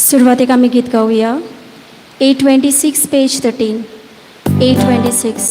सुरवातेक आमी गीत गावया. 826, page 13. 826.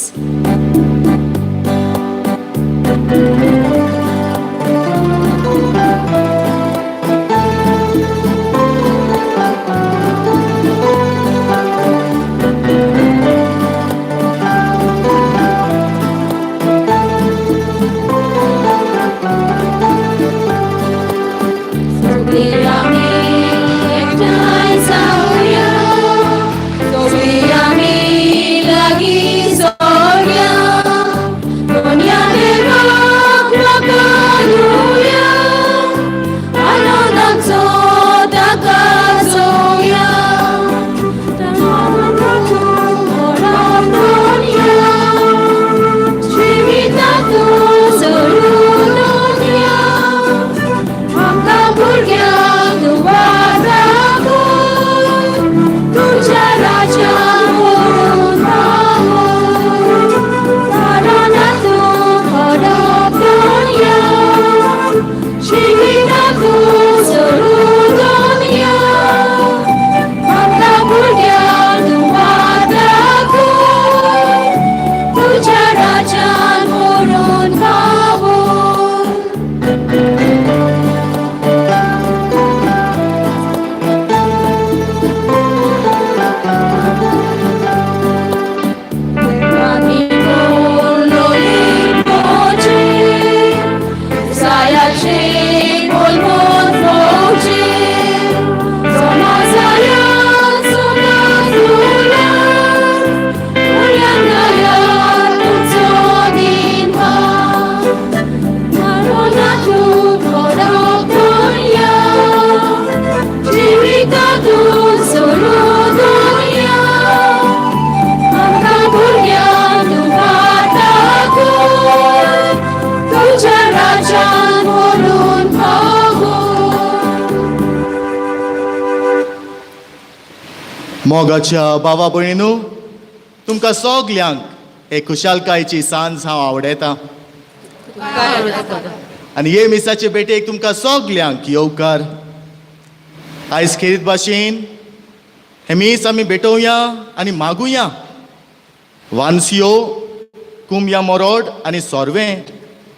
मोगाच्या बाबा भयणीनू, तुमकां सगल्यांक हे खुशालकायेची सांज हांव आवडयता आनी हे मिसाचे भेटेक तुमकां सगल्यांक येवकार. आयज खेरीत भाशेन हे मीस आमी भेटोवया आनी मागुया. वानसियो, कुमया मोरोड आनी सोरवें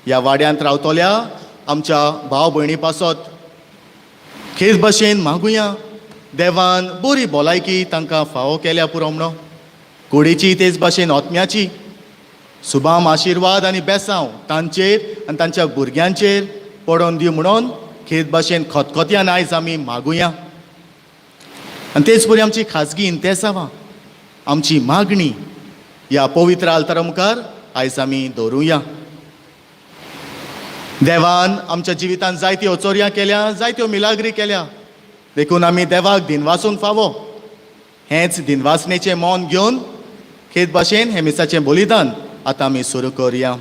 ह्या वाड्यांत रावतल्या आमच्या भाव भयणी पासत खेरीत भाशेन मागुया. देवान बरी भलायकी तांकां फावो केल्या पुरो म्हणून, कुडीची तेच भाशेन आत्म्याची. सुबाम आशिर्वाद आनी बेसांव तांचेर आनी तांच्या भुरग्यांचेर पडोवन दी म्हणून खेरीत भाशेन खतखत्यान आयज आमी मागुया. आनी तेच परी आमची खाजगी इंतेसांवां, आमची मागणी ह्या पवित्र आल्तारा मुखार आयज आमी दवरुया. देवान आमच्या जिवितांत जायत्यो चोरयां केल्या, जायत्यो मिलाग्री केल्या, देखून आमी देवाक दिनवासूंक फावो. हेंच दिनवासनेचें मन घेवन खेत भाशेन हें मिसाचें बलिदान आतां आमी सुरू करुया.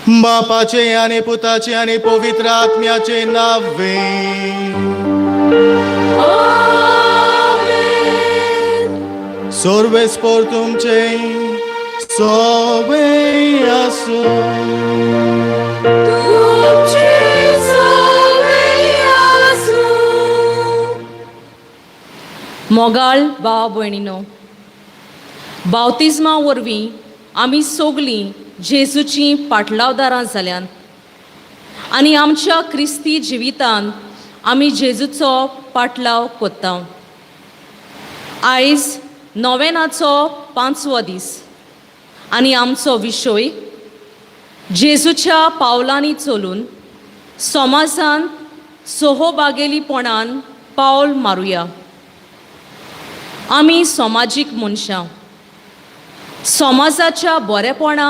बापाचें आनी पुताचें आनी पवित्र आत्म्याचें नांवे. सर्वेस्पर तुमचें सगळें आसूं. मोगाळ भाव भयणीनो, बावतिज्मा वरवीं आमी सगलीं जेजूचीं पाटलावदारां जाल्यान आनी आमच्या क्रिस्ती जिवितांत आमी जेजूचो पाटलाव कोत्ता. आयज नोवेनाचो पांचवो दीस आनी आमचो विशय जेजूच्या पावलांनी चलून समाजांत सोहोबागेलीपणान पावल मारुया. आमी समाजीक मनशां, समाजाच्या बरेपणा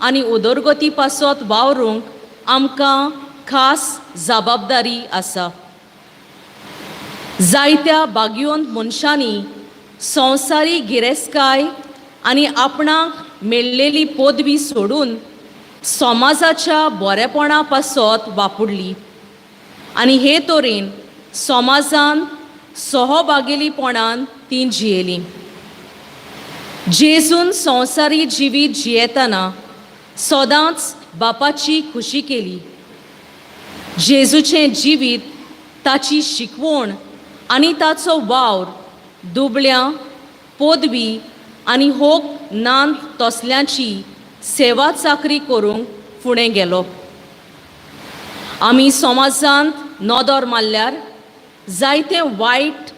आनी उदरगती पासत वावरूंक आमकां खास जबाबदारी आसा. जायत्या बागयोंत मनशांनी संवसारी गिरेस्तकाय आनी आपणाक मेळ्ळेली पदवी सोडून समाजाच्या बरेपणा पासत वापुडली आनी हे तरेन समाजांत सहभागेलीपणान तीं जियेलीं. जेजून संवसारी जिवीत जियेतना सदांच बापाची खुशी केली. जेजूचें जिवीत, ताची शिकवण आनी ताचो वावर दुबळ्यां, पदवी आनी होक नांद तसल्यांची सेवा चाकरी करूंक फुडें गेलो. आमी समाजांत नदर मारल्यार जायते वायट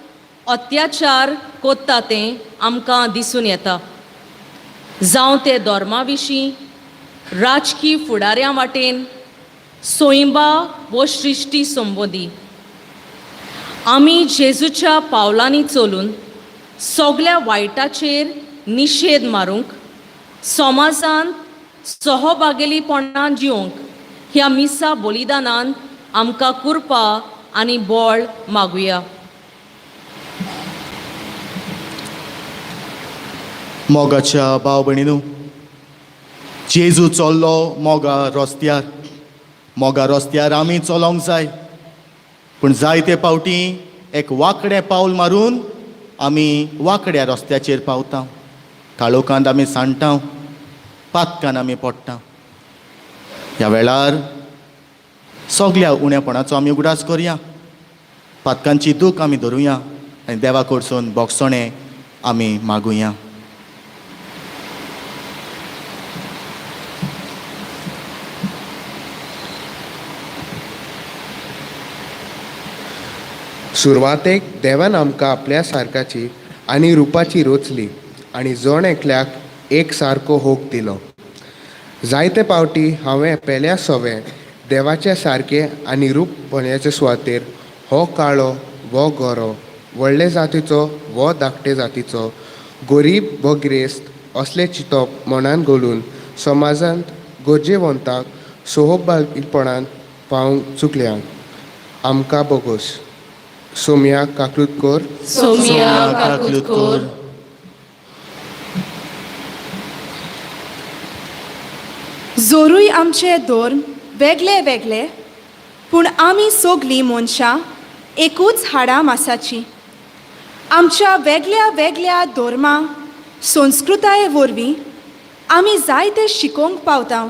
अत्याचार कोत्ता तें आमकां दिसून येता, जावं ते धर्मा विशीं, राजकी फुडाऱ्यां वाटेन, सोयंबा वो सृश्टी संबंदी. आमी जेजूच्या पावलांनी चलून सगल्या वायटाचेर निशेध मारूंक, समाजांत सहभागेलीपणान जिवंक ह्या मिसा बलिदानान आमकां कृपा आनी बळ मागुया. मोगाच्या भाव भयणीनू, जेजू चल्लो मोगा रस्त्यार. मोगा रस्त्यार आमी चलोंक जाय, पूण जायते फावटी एक वांकडें पावल मारून आमी वांकड्या रस्त्याचेर पावता. काळोखांत आमी सांडटा, पातकान आमी पडटा. ह्या वेळार सगल्या उणेपणाचो आमी उगडास करया, पातकांची दूख आमी धरुया आनी देवा कडसून बोगसणें आमी मागुया. सुरवातेक देवान आमकां आपल्या सारकाची आनी रुपाची रोचली आनी जण एकल्याक एक सारको होक दिलो. जायते पावटी हांवें पेल्या सवें देवाचे सारके आनी रूप बन्याचे सुवातेर हो काळो वो गोरो, व्हडले जातीचो वो धाकटे जातीचो, गोरीब वो गिरेस्त असलें चिंतप मनान घालून समाजांत गरजेवंताक सोहबागीपणान पावंक चुकल्या. आमकां बोगोस. सोम्या काकलूत कर. सोमिया काकूत कोर. जोरूय आमचे धर्म वेगळे वेगळे, पूण आमी सगलीं मनशां एकूच हाडां मासाची. आमच्या वेगळ्या वेगळ्या धर्मां संस्कृताये वरवीं आमी जायते शिकोवंक पावता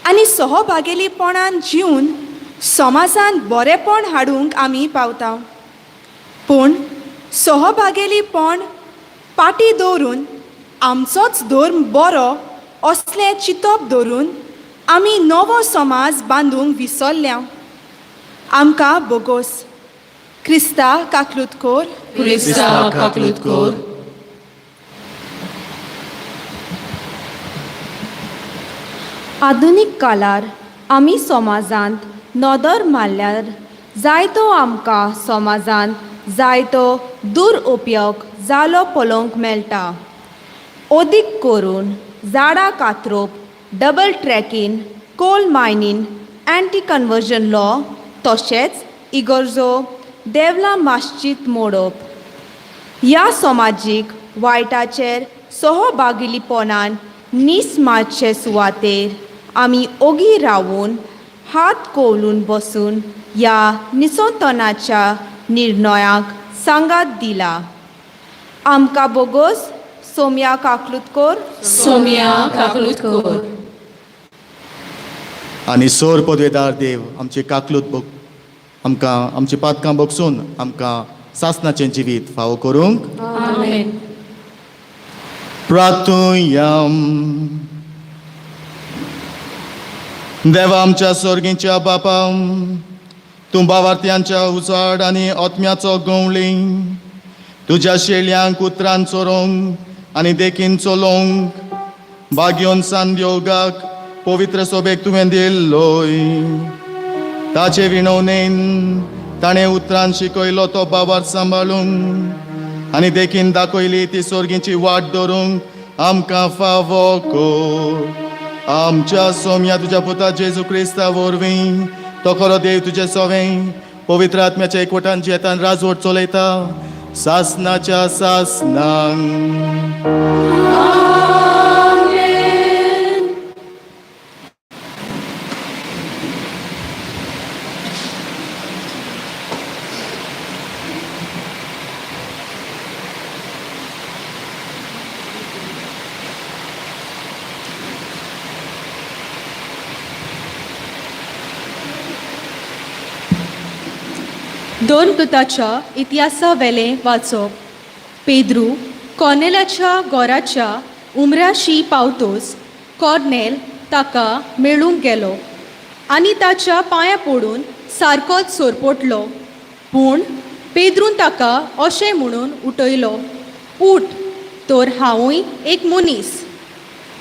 आनी सहभागेलीपणान जिवन समाजांत बरेपण हाडूंक आमी पावता. पूण सहभागेलीपण पाटी दवरून आमचोच धर्म बरो असलें चिंतप दवरून आमी नवो समाज बांदूंक विसरल्या. आमकां बोगोस. क्रिस्ता काकलूत कोर. क्रिस्ता काकलूत कोर. आधुनीक काळार आमी समाजांत नदर मारल्यार जायतो आमकां समाजांत जायतो दुरुपयोग जालो पळोवंक मेळटा. अदीक करून झाडां कातरप, double tracking, coal mining, anti conversion law, तशेंच इगर्जो देवळां मास्जीद मोडप ह्या समाजीक वायटाचेर सहभागीपणान नीस मारचे सुवातेर आमी ओगी रावून हात कवळून बसून ह्या निसंतनाच्या निर्णयाक सांगात दिला. आमकां बोगोस. सोम्या काकलूत कोर. सोमिया काकलूत कोर. आनी सोर पदवेदार देव आमची काकलूत बोग आमकां आमची पातकां बोगसून आमकां सासनाचें जिवीत फावो करूंक. आमेन. प्रार्थुयाम. देवा आमच्या सोर्गींच्या बापा, तूं बावार्थ्यांच्या उजाड आनी आत्म्याचो गवळी तुज्या शेळयांक उतरान चोरोंक आनी देखीन चलोवंक बागयोन सान योगाक पवित्र सोबेक तुवें दिल्लोय. ताचे विणवणेन ताणें उतरान शिकयलो तो बाबार सांबाळूंक आनी देखीन दाखयली ती सोर्गींची वाट धरूंक आमकां फावो कर. आमच्या सोम्या तुज्या पुता जेजू क्रिस्ता वरवीं, तो खरो देव तुजे सोवें पवित्र आत्म्याच्या एकवटान जेतान राजवट चलयता सासनाच्या सासनांक. दोन दुताच्या इतिहासा वेलें वाचप. पेद्रू कॉर्नेलाच्या गोराच्या उमऱ्याशी पावतोच कॉर्नेल ताका मेळूंक गेलो आनी ताच्या पांया पडून सारकोच सोरपोटलो. पूण पेद्रून ताका अशें म्हणून उठयलो, उठ, तर हांवूय एक मनीस.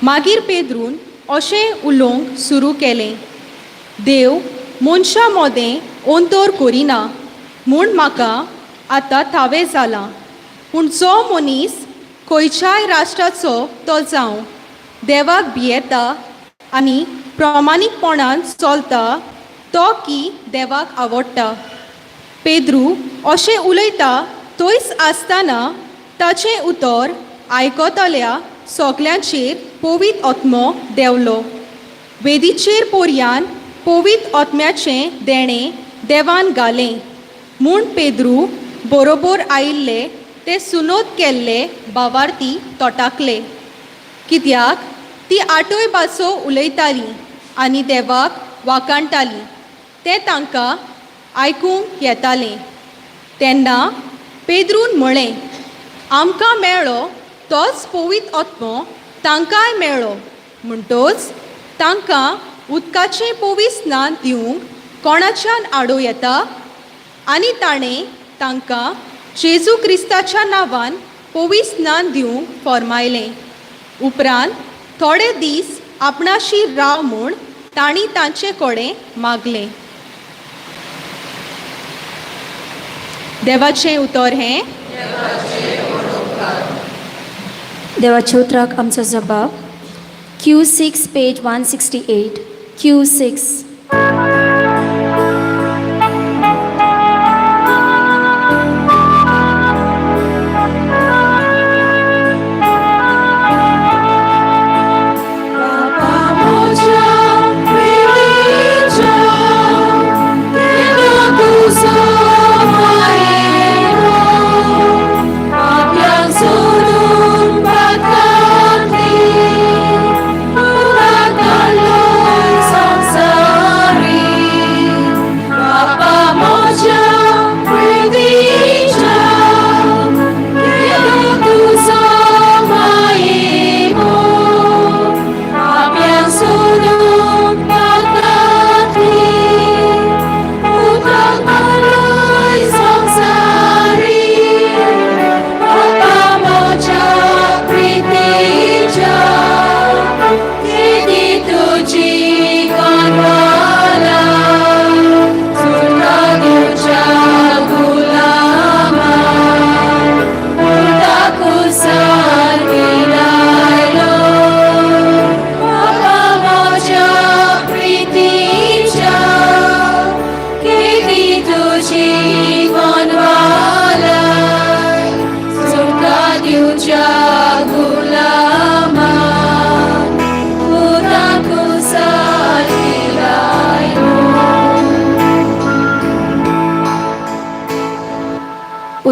मागीर पेद्रून अशें उलोवंक सुरू केलें, देव मनशां मोदें अंतर करिना म्हूण म्हाका आतां थावें जालां. पूण जो मनीस खंयच्याय राष्ट्राचो तो जावं देवाक भियेता आनी प्रमाणीकपणान चलता तो की देवाक आवडटा. पेद्रू अशें उलयता थंयच आसतना ताचें उतर आयकतल्या सगल्यांचेर पवीत आत्मो देंवलो. वेदीचेर पोरयान पवीत आत्म्याचें देणें देवान घालें म्हूण पेद्रू बरोबर आयिल्ले ते सुनोत केल्ले बावार्थी तोटाकले, कित्याक ती आठय भासो उलयताली आनी देवाक वाखाणटाली तें तांकां आयकूंक येतालें. तेन्ना पेद्रून म्हळें, आमकां मेळ्ळो तोच पवीत आत्मो तांकांय मेळ्ळो, म्हणटोच तांकां उदकाचें पवीत स्नान दिवंक कोणाच्यान आडोवं येता? आनी ताणें तांकां जेजू क्रिस्ताच्या नांवान पवीत स्नान दिवंक फर्मायलें. उपरांत थोडे दीस आपणाशी राव म्हूण तांणी तांचे कडेन मागलें. देवाचें उतर हें. देवाच्या उतराक आमचो जबाब. Q6 page 168. Q6.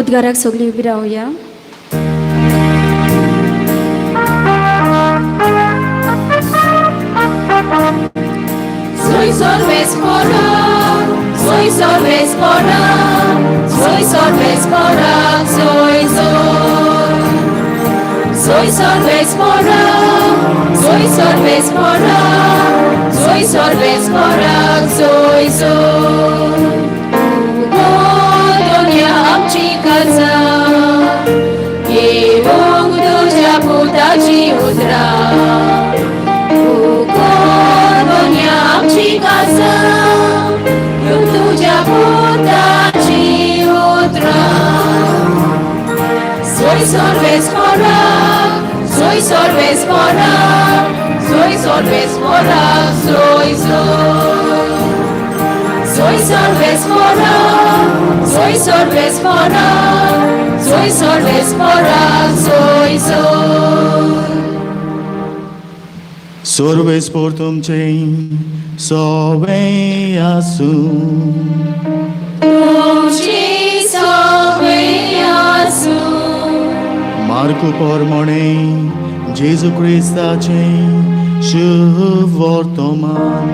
उद्गाराक सगळीं उबी रावया. Soy solves soy solves soy solves soy soy. Soy solves soy solves soy solves soy soy. Doña आमची काजा येवंक तुज्या पुताची उतरां. दोन्या आमची काजा येवंक तुज्या पुताची उतरां. Soy solves soy solves soy solves soy soy. Soy solves सोय सर्वेस्पराक, सोय सर्वेस्पराक, सोय सोय. सर्वेस्पोर तुमचें सवें आसूं. तुमची सवय आसूं. मार्कू पोरमोणे जेजू क्रिस्ताचें शुभ वर्तमान.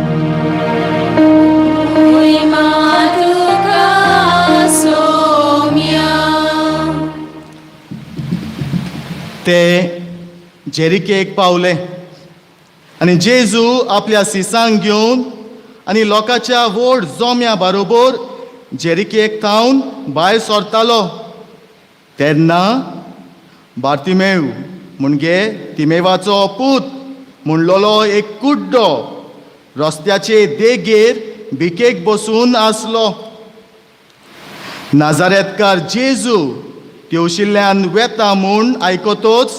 महिमा तुका सोम्या. ते जेरिकेक पावले आनी जेजू आपल्या सिसांक घेवन आनी लोकांच्या व्हड जोम्या बरोबर जेरिकेक थावन भायर सरतालो तेन्ना बार्तिमेव म्हणजे तिमेवाचो पूत म्हणलोलो एक कुड्डो रस्त्याचे देगेर भिकेक बसून आसलो. नाजारेतकार जेजू तेवशिल्ल्यान वेता म्हूण आयकतोच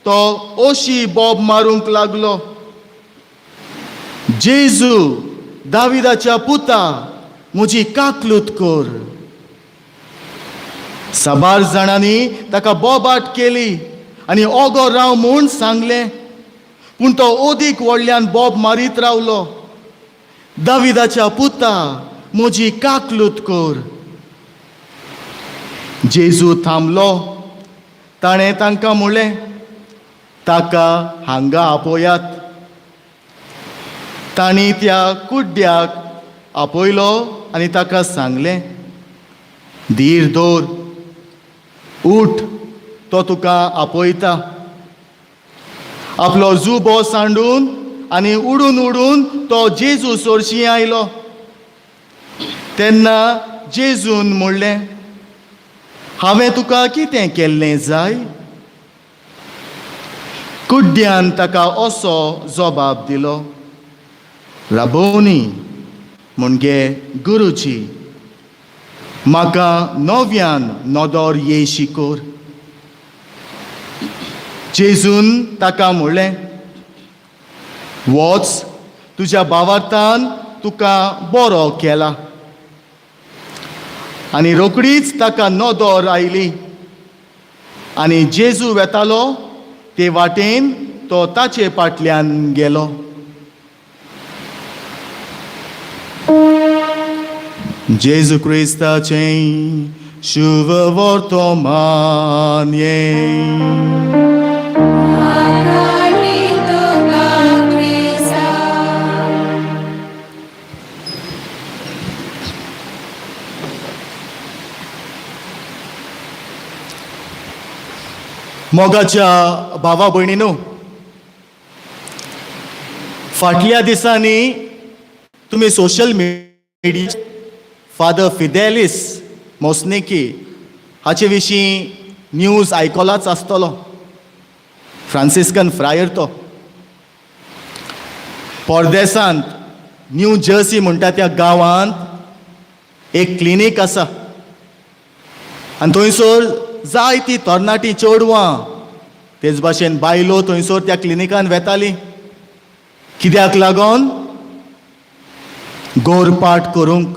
तो ओशी बोब मारूंक लागलो, जेजू दाविदाच्या पुता, म्हजी काकलूत कर. साबार जाणांनी ताका बोबाट केली आनी ओगो राव म्हूण सांगलें, पूण तो ओदीक व्हडल्यान बोब मारीत रावलो, दाविदाच्या पुता, म्हजी काकलूत कर. जेजू थांबलो. ताणें तांकां म्हणलें, ताका हांगा आपोयात. तांणी त्या कुड्ड्याक आपयलो आनी ताका सांगलें, धीर दवर, उठ, तो तुका आपयता. आपलो जुबो सांडून आनी उडून उडून तो जेजू सोरशी आयलो. तेन्ना जेजून म्हणलें, हांवें तुका कितें केल्लें जाय? कुड्ड्यान ताका असो जबाब दिलो, राबोवनी म्हणजे गुरुजी, म्हाका नव्यान नदर येशी कर. जेजून ताका म्हणलें, वच, तुज्या भावार्थान तुका बरो केला. आनी रोखडीच ताका नदर आयली आनी जेजू वेतालो ते वाटेन तो ताचे फाटल्यान गेलो. जेजू क्रिस्ताचें शुभ वर्तमान हें. आकाडी तुका क्रिस्ता. मोगाच्या भावा भयणीनो, फाटल्या दिसांनी तुमी social media father Fidelis Mosneqi हाचे विशीं न्यूज आयकलाच आसतलो. फ्रांसिस्कन फ्रायर तो परदेसांत न्यू जर्सी म्हणटा त्या गांवांत एक क्लिनीक आसा आनी थंयसर जायतीं तरणाटीं चेडवां तेच भाशेन बायलो थंयसर त्या क्लिनिकान वेतालीं. कित्याक लागून? गोरपाट करूंक,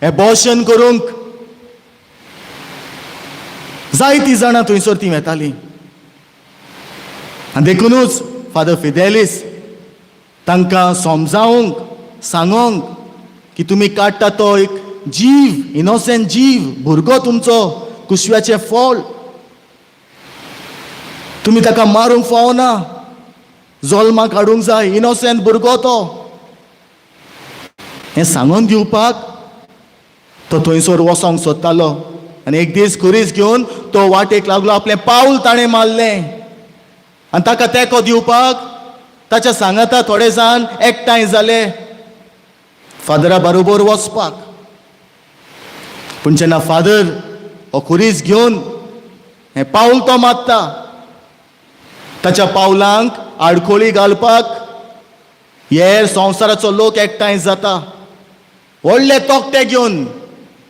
एबॉर्शन करूंक. जायतीं जाणां थंयसर तीं वेतालीं आनी देखुनूच फादर फिदेलीस तांकां समजावंक सांगोंक की तुमी काडटा तो एक जीव, इनोसेंट जीव, भुरगो तुमचो कुशव्याचें फळ, तुमी ताका मारूंक फावना, जल्माक हाडूंक जाय, इनोसेंट भुरगो तो. हें सांगून दिवपाक तो थंयसर वचोंक सोदतालो आनी एक दीस खुरीस घेवन तो वाटेक लागलो. आपलें पावल ताणें मारलें आनी ताका तेंको दिवपाक ताच्या सांगाता थोडे जाण एकठांय जाले फादरा बरोबर वचपाक. पूण जेन्ना फादर हो खुरीस घेवन हें पावल तो मारता, ताच्या पावलांक आडखोळी घालपाक हे संवसाराचो लोक एकठांय जाता, व्हडले तोखटे घेवन,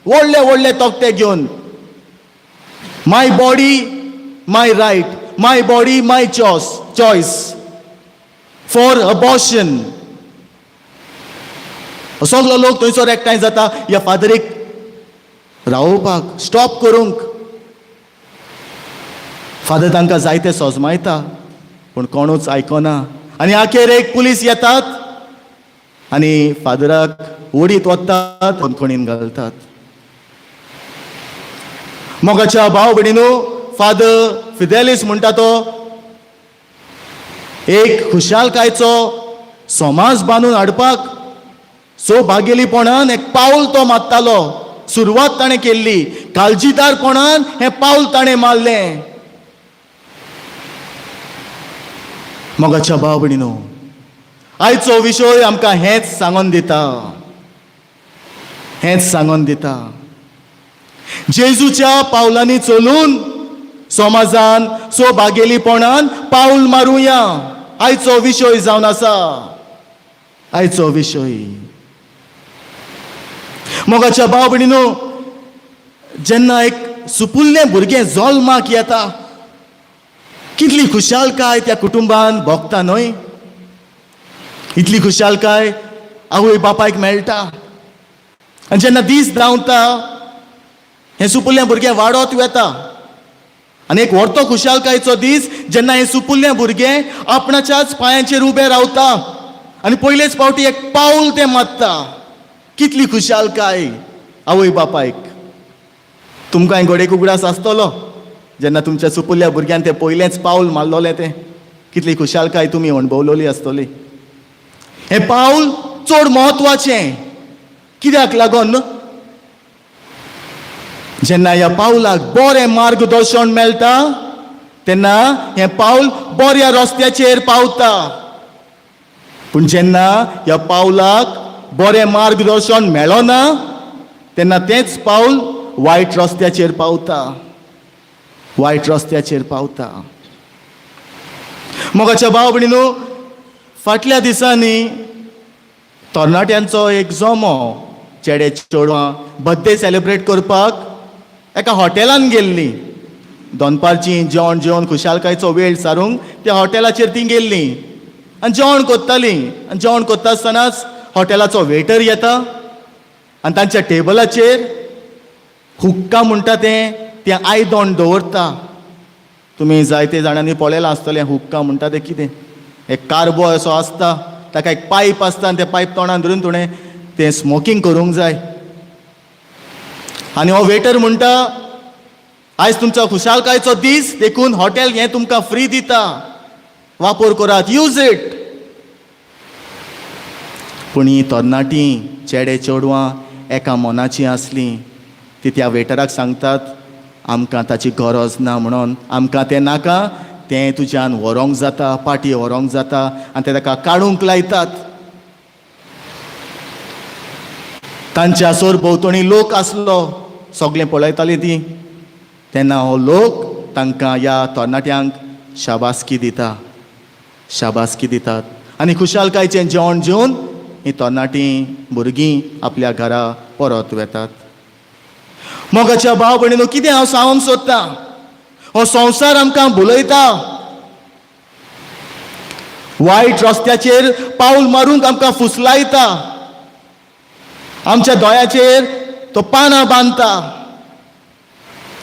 व्हडले व्हडले तोखटे घेवन, my body my right, my body my choice for abortion. सगलो लोक थंयसर एकठांय जाता ह्या फादरीक रावोवपाक, स्टॉप करूंक. फादर तांकां जायते सोजमायता, पूण कोणूच आयकना. आनी आखेर एक पुलीस येतात आनी फादराक ओडीत वतात, बंदखणीन घालतात. मोगाच्या भाव भयणीनो, फादर फिदेलीस म्हणटा तो एक खुशालकायचो समाज बांदून हाडपाक सो भागेलीपणान एक पावल तो मारतालो. सुरवात ताणें केल्ली, काळजीदारपणान हें पावल ताणें मारलें. मोगाच्या भाव भयणीनो, आयचो विशय आमकां हेंच सांगून दिता, हेंच सांगून दिता. जेजूच्या पावलांनी चलून समाजान सो भागेलीपणान पावल मारुया, आयचो विशय जावन आसा, आयचो विशय. मोगाच्या भाव भयणीनो, जेन्ना एक सुपुल्लें भुरगें जल्माक येता, कितली खुशालकाय त्या कुटुंबान भोगता न्हय? इतली खुशालकाय आवय बापायक मेळटा. आनी जेन्ना दीस धांवता, हें सुपुल्लें भुरगें वाडत वता आनी एक व्हडतो खुशालकायेचो दीस जेन्ना हें सुपुल्लें भुरगें आपणाच्याच पांयांचेर उबें रावता आनी पयलेच फावटी एक पावल तें मारता. कितली खुशालकाय आवय बापायक. तुमकांय घडयेक उगडास आसतलो जेन्ना तुमच्या सुपुल्ल्या भुरग्यान तें पयलेंच पावल मारलोलें, तें कितली खुशालकाय तुमी अणभवलोली आसतली. हें पावल चड म्हत्वाचें कित्याक लागून? जेन्ना ह्या पावलाक बरें मार्गदर्शन मेळटा तेन्ना हें पावल बऱ्या रस्त्याचेर पावता. पूण जेन्ना ह्या पावलाक बरें मार्गदर्शन मेळना तेन्ना तेंच पावल वायट रस्त्याचेर पावता, वायट रस्त्याचेर पावता. मोगाच्या भाव भयणीनो, फाटल्या दिसांनी तरणाट्यांचो एक जमो, चेडे चेडवां बर्थडे सेलिब्रेट करपाक एका हॉटेलान गेल्लीं. दनपारची जेवण जेवन खुशालकायेचो वेळ सारूंक त्या हॉटेलाचेर तीं गेल्लीं आनी जेवण करतालीं. आनी जेवण करता आसतनाच हॉटेलाचो वेटर येता आनी तांच्या टेबलाचेर हुक्का म्हणटा तें तें आयदन दवरता. तुमी जायते जाणांनी पळयलां आसतलें हुक्का म्हणटा तें कितें. एक कार्बो असो आसता, ताका एक पायप आसता आनी तें पायप तोंडान धरून तुणें तें स्मोकींग करूंक जाय. आनी हो वेटर म्हणटा, आयज तुमचो खुशालकायेचो दीस देखून हॉटेल हें तुमकां फ्री दिता, वापर करात, यूज it. पूण ही तरणाटीं चेडे चेडवां एका मनाचीं आसलीं. ती त्या वेटराक सांगतात, आमकां ताची गरज ना म्हणून, आमकां तें नाका, तें तुज्यान व्हरोंक जाता, पाटी व्हरोंक जाता. आनी ते ताका काडूंक लायतात. तांच्या सरभोंवतणी लोक आसलो, सगळें पळयताली ती. तेन्ना हो लोक तांकां ह्या तरणाट्यांक शाबासकी दिता, शाबासकी दितात आनी खुशालकायेचें जेवण जेवन हीं तरणाटीं भुरगीं आपल्या घरा परत वेतात. मोगाच्या भाव भयणीनो, कितें हांव सांगूंक सोदतां, हो संवसार आमकां भुलयता, वायट रस्त्याचेर पावल मारूंक आमकां फुसलायता, आमच्या दोळ्याचेर तो पानां बांदता.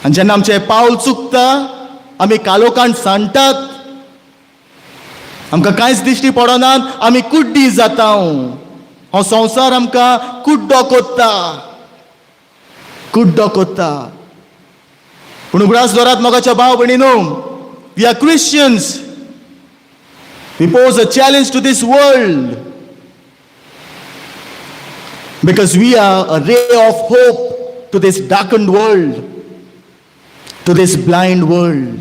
आनी जेन्ना आमचें पावल चुकता आमी कालोकान सांडटात, आमकां कांयच दिश्टी पडनात, आमी कुड्डी जाता. हो संवसार आमकां कुड्डो कोत्ता, कुड्डो कोत्ता. पूण उगडास दवरात मोगाच्या भाव भयणीनो, we are Christians. We pose a challenge to this world because we are a ray of hope to this darkened world, to this blind world.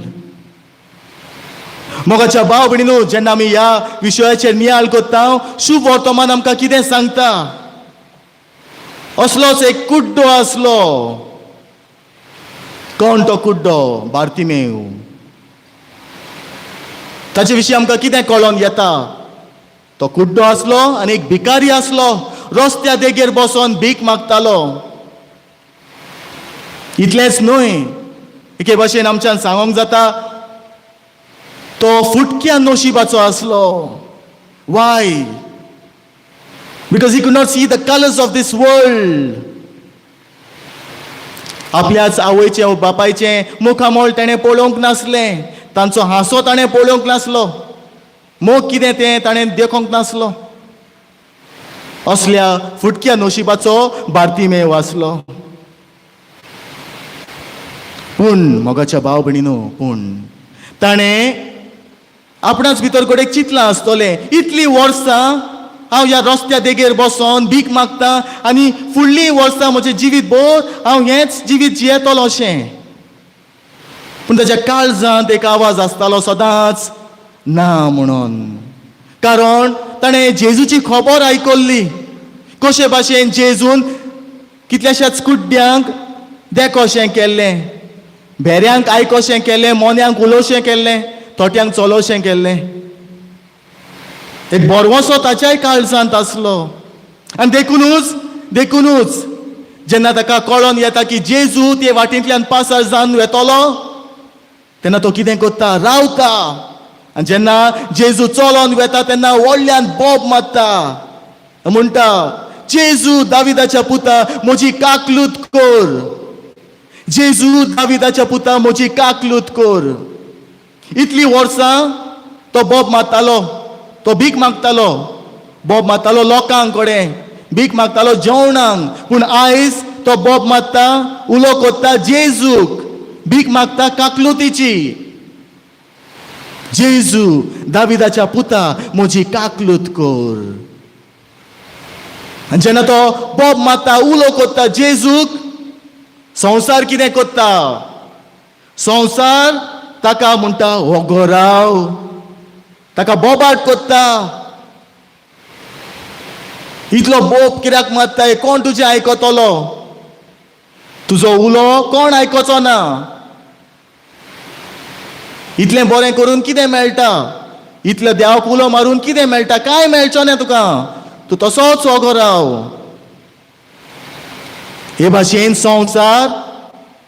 मोगाच्या भाव भयणीनो, जेन्ना आमी ह्या विशयाचेर नियाळ करता, शुभ वर्तमान आमकां कितें सांगता? असलोच एक कुड्डो आसलो. कोण तो कुड्डो? बार्तिमेव. ताचे विशीं आमकां कितें कळोन येता? तो कुड्डो आसलो आनी एक भिकारी आसलो, रस्त्या देगेर बसोन भीक मागतालो. इतलेंच न्हय, एके भाशेन आमच्यान सांगोंक जाता तो फुटक्या नशिबाचो आसलो. Why? Because he could not see the colours of this world. आपल्याच आवयचें वा बापायचें मुखामळ ताणें पळोवंक नासलें, तांचो हांसो ताणें पळोवंक नासलो, मोग कितें तें ताणें देखोंक नासलो. असल्या फुटक्या नशिबाचो बार्तिमेव आसलो. पूण मोगाच्या भाव भयणीनो, पूण ताणें आपणाच भितर कडेन चिंतलां आसतलें, इतलीं वर्सां हांव ह्या रस्त्या देगेर बसोन भीक मागता आनी फुडलीं वर्सां म्हजें जिवीत भर हांव हेंच जिवीत जियेतलो अशें. पूण ताच्या काळजांत एक आवाज आसतालो सदांच ना म्हणून, कारण ताणें जेजूची खबर आयकल्ली, कशे भाशेन जेजून कितल्याश्याच कुड्ड्यांक देखोशें केल्लें, भेऱ्यांक आयकोशें केलें, मोन्यांक उलोवशें केल्लें, थोट्यांक चलोवशें केल्लें. एक भरवंसो ताच्याय काळजांत आसलो. आनी देखुनूच जेन्ना ताका कळोन येता की जेजू ते वाटेंतल्यान पासार जावन वेतलो, तेन्ना तो कितें करता? रावता. आनी जेन्ना जेजू चलोन वेता तेन्ना व्हडल्यान बोब मारता, म्हणटा, जेजू दाविदाच्या पुता, म्हजी काकलूत कर. जेजू दाविदाच्या पुता, म्हजी काकलूत कर. इतलीं वर्सां तो बोब मारतालो, तो भीक मागतालो, बोब मारतालो लोकांक कडेन, भीक मागतालो जेवणांक. पूण आयज तो बोब मारता, उलो कोत्ता जेजूक, भीक मागता काकलुतीची. जेजू दाविदाच्या पुता, म्हजी काकलूत कर. आनी जेन्ना तो बोब मारता, उलो कोत्ता जेजूक, संवसार कितें कोत्ता? संवसार ताका म्हणटा, वोगो राव. ताका बोबाट कोत्ता, इतलो बोब कित्याक मारताय? कोण तुजें आयकतलो? तुजो उलो कोण आयकोचो ना? इतलें बरें करून कितें मेळटा? इतलें देवाक उलो मारून कितें मेळटा? कांय मेळचो ना तुका, तूं तसोच वोगो राव. हे भाशेन संवसार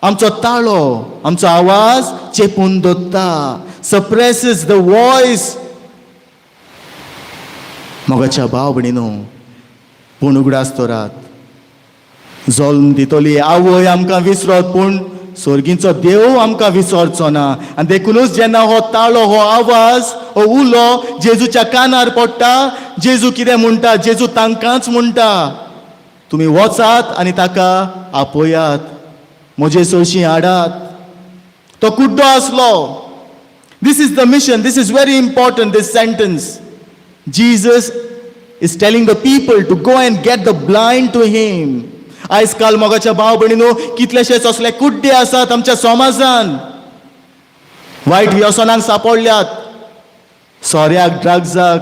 आमचो ताळो, आमचो आवाज चेपून दवरता, सप्रेसीस the voice. मोगाच्या भाव भयणीनो, पूण उगडास दवरात, जल्म दितली आवय आमकां विसरत, पूण सर्गीचो देव आमकां विसरचो ना. आनी देखुनूच जेन्ना हो ताळो, हो आवाज, हो उलो जेजूच्या कानार पडटा, जेजू कितें म्हणटा? जेजू तांकांच म्हणटा, तुमी वचात आनी ताका आपोयात, म्हजे सरशीं हाडात. तो कुड्डो आसलो. This is the mission. This is very important, this sentence. Jesus is telling the people to go and get the blind to him. आयज काल मोगाच्या भाव भयणीनो, कितलेशेच असले कुड्डे आसात आमच्या समाजान, वायट व्यसनांक सापडल्यात, सोऱ्याक, ड्रग्साक,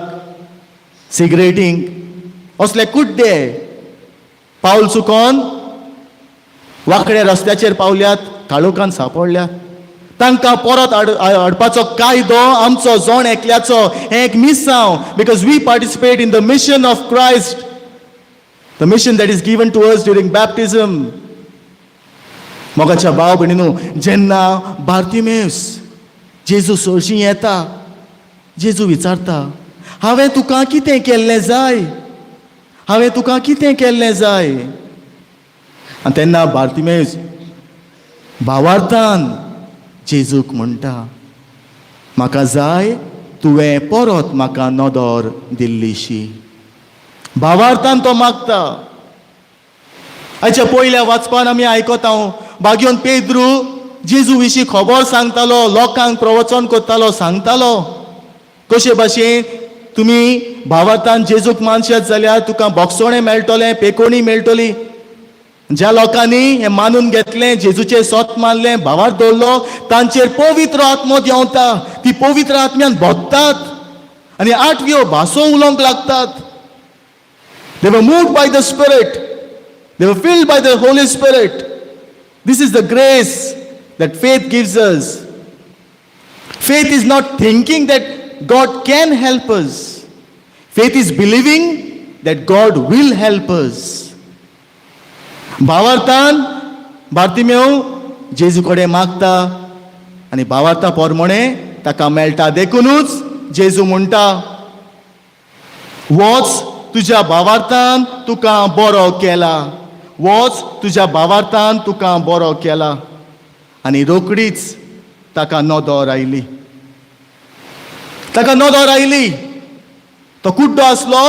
सिगरेटींक. असले कुड्डे पावल चुकोन वांकड्या रस्त्याचेर पावल्यात, काळोखान सापडल्यात. तांकां परत हाडपाचो कायदो आमचो जण एकल्याचो. हें एक मिसांव, because we participate in the mission of Christ, the mission that is given to us during baptism. मोगाच्या भाव भयणीनो, जेन्ना बार्तिमेस जेजू सरशीं येता, जेजू विचारता, हांवें तुका कितें केल्लें जाय? हांवें तुका कितें केल्लें जाय? आनी तेन्ना बार्तिमेस भावार्थान जेजूक म्हणटा, म्हाका जाय तुवें परत म्हाका नदर दिल्लीशी. भावार्थान तो मागता. आयच्या पयल्या वाचपान आमी आयकता, भाग्योन पेद्रू जेजू विशीं खबर सांगतालो, लोकांक प्रवचन करतालो, सांगतालो कशे भाशेन तुमी भावार्थान जेजूक मानशात जाल्यार तुका बोगसोणें मेळटलें, पेकोणी मेळटली. ज्या लोकांनी हें मानून घेतलें, जेजूचें सोत मानलें, भावार्थ दवरलो, तांचेर पवित्र आत्मो देंवता. ती पवित्र आत्म्यान भोगतात आनी आठव्यो भासो उलोवंक लागतात. They were moved by the Spirit. They were filled by the Holy Spirit. This is the grace that faith gives us. Faith is not thinking that God can help us. Faith is believing that God will help us. भावार्थान बार्तिमेव जेजू कडेन मागता आनी भावार्था पोरमोणे ताका मेळटा. देखुनूच जेजू म्हणटा, वच, तुज्या भावार्थान तुका बरो केला. वच, तुज्या भावार्थान तुका बरो केला. आनी रोकडीच ताका नदर आयली, ताका नदर आयली. तो कुड्डो आसलो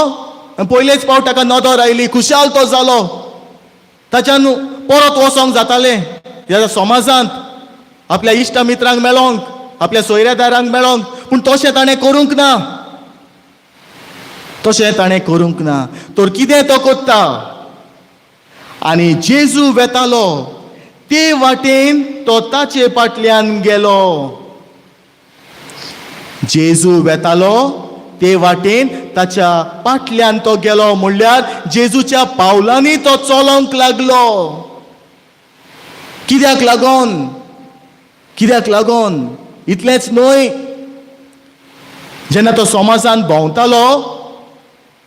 आनी पयलेच फावट ताका नदर आयली. खुशाल तो जालो. ताच्यान परत वचोंक जातालें ह्या समाजांत, आपल्या इश्टा मित्रांक मेळोंक, आपल्या सोयऱ्यादारांक मेळोंक, पूण तशें ताणें करूंक ना, तशें ताणें करूंक ना. तर कितें तो करता? आनी जेजू वेतालो ते वाटेन तो ताचे फाटल्यान गेलो. जेजू वेतालो ते वाटेन ताच्या फाटल्यान तो गेलो, म्हणल्यार जेजूच्या पावलांनी तो चलोंक लागलो. कित्याक लागोन? कित्याक लागोन? इतलेंच न्हय, जेन्ना तो समाजान भोंवतालो,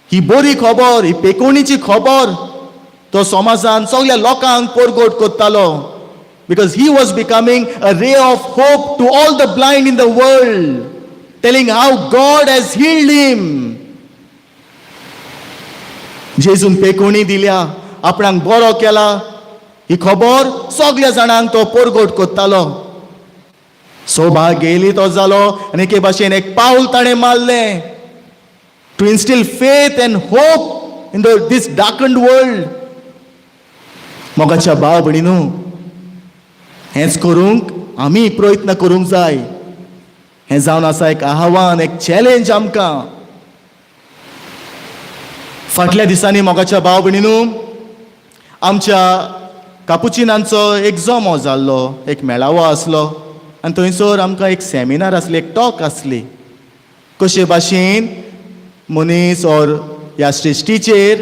ही बरी खबर, ही पेकोणीची खबर तो समाजान सगल्या लोकांक परगट करतालो, because he was becoming a ray of hope to all the blind in the world, telling how God has healed him. जेजून पेकोणी दिल्या, आपणाक बरो केला, ही खबर सगल्या जाणांक तो परगट करतालो. सौभागेली तो जालो आनी एके भाशेन एक पावल ताणें मारलें to instill faith and hope in the this darkened world. मोगाच्या भाव भयणीनू, हेंच करूंक आमी प्रयत्न करूंक जाय. हें जावन आसा एक आव्हान, एक चॅलेंज आमकां. फाटल्या दिसांनी, मोगाच्या भाव भयणीनू, आमच्या कापुचिनांचो एक जमो जाल्लो, एक मेळावो आसलो आनी थंयसर आमकां एक सेमिनार आसली, एक टॉक आसली, कशे भाशेन मनीस ओर ह्या सृश्टीचेर,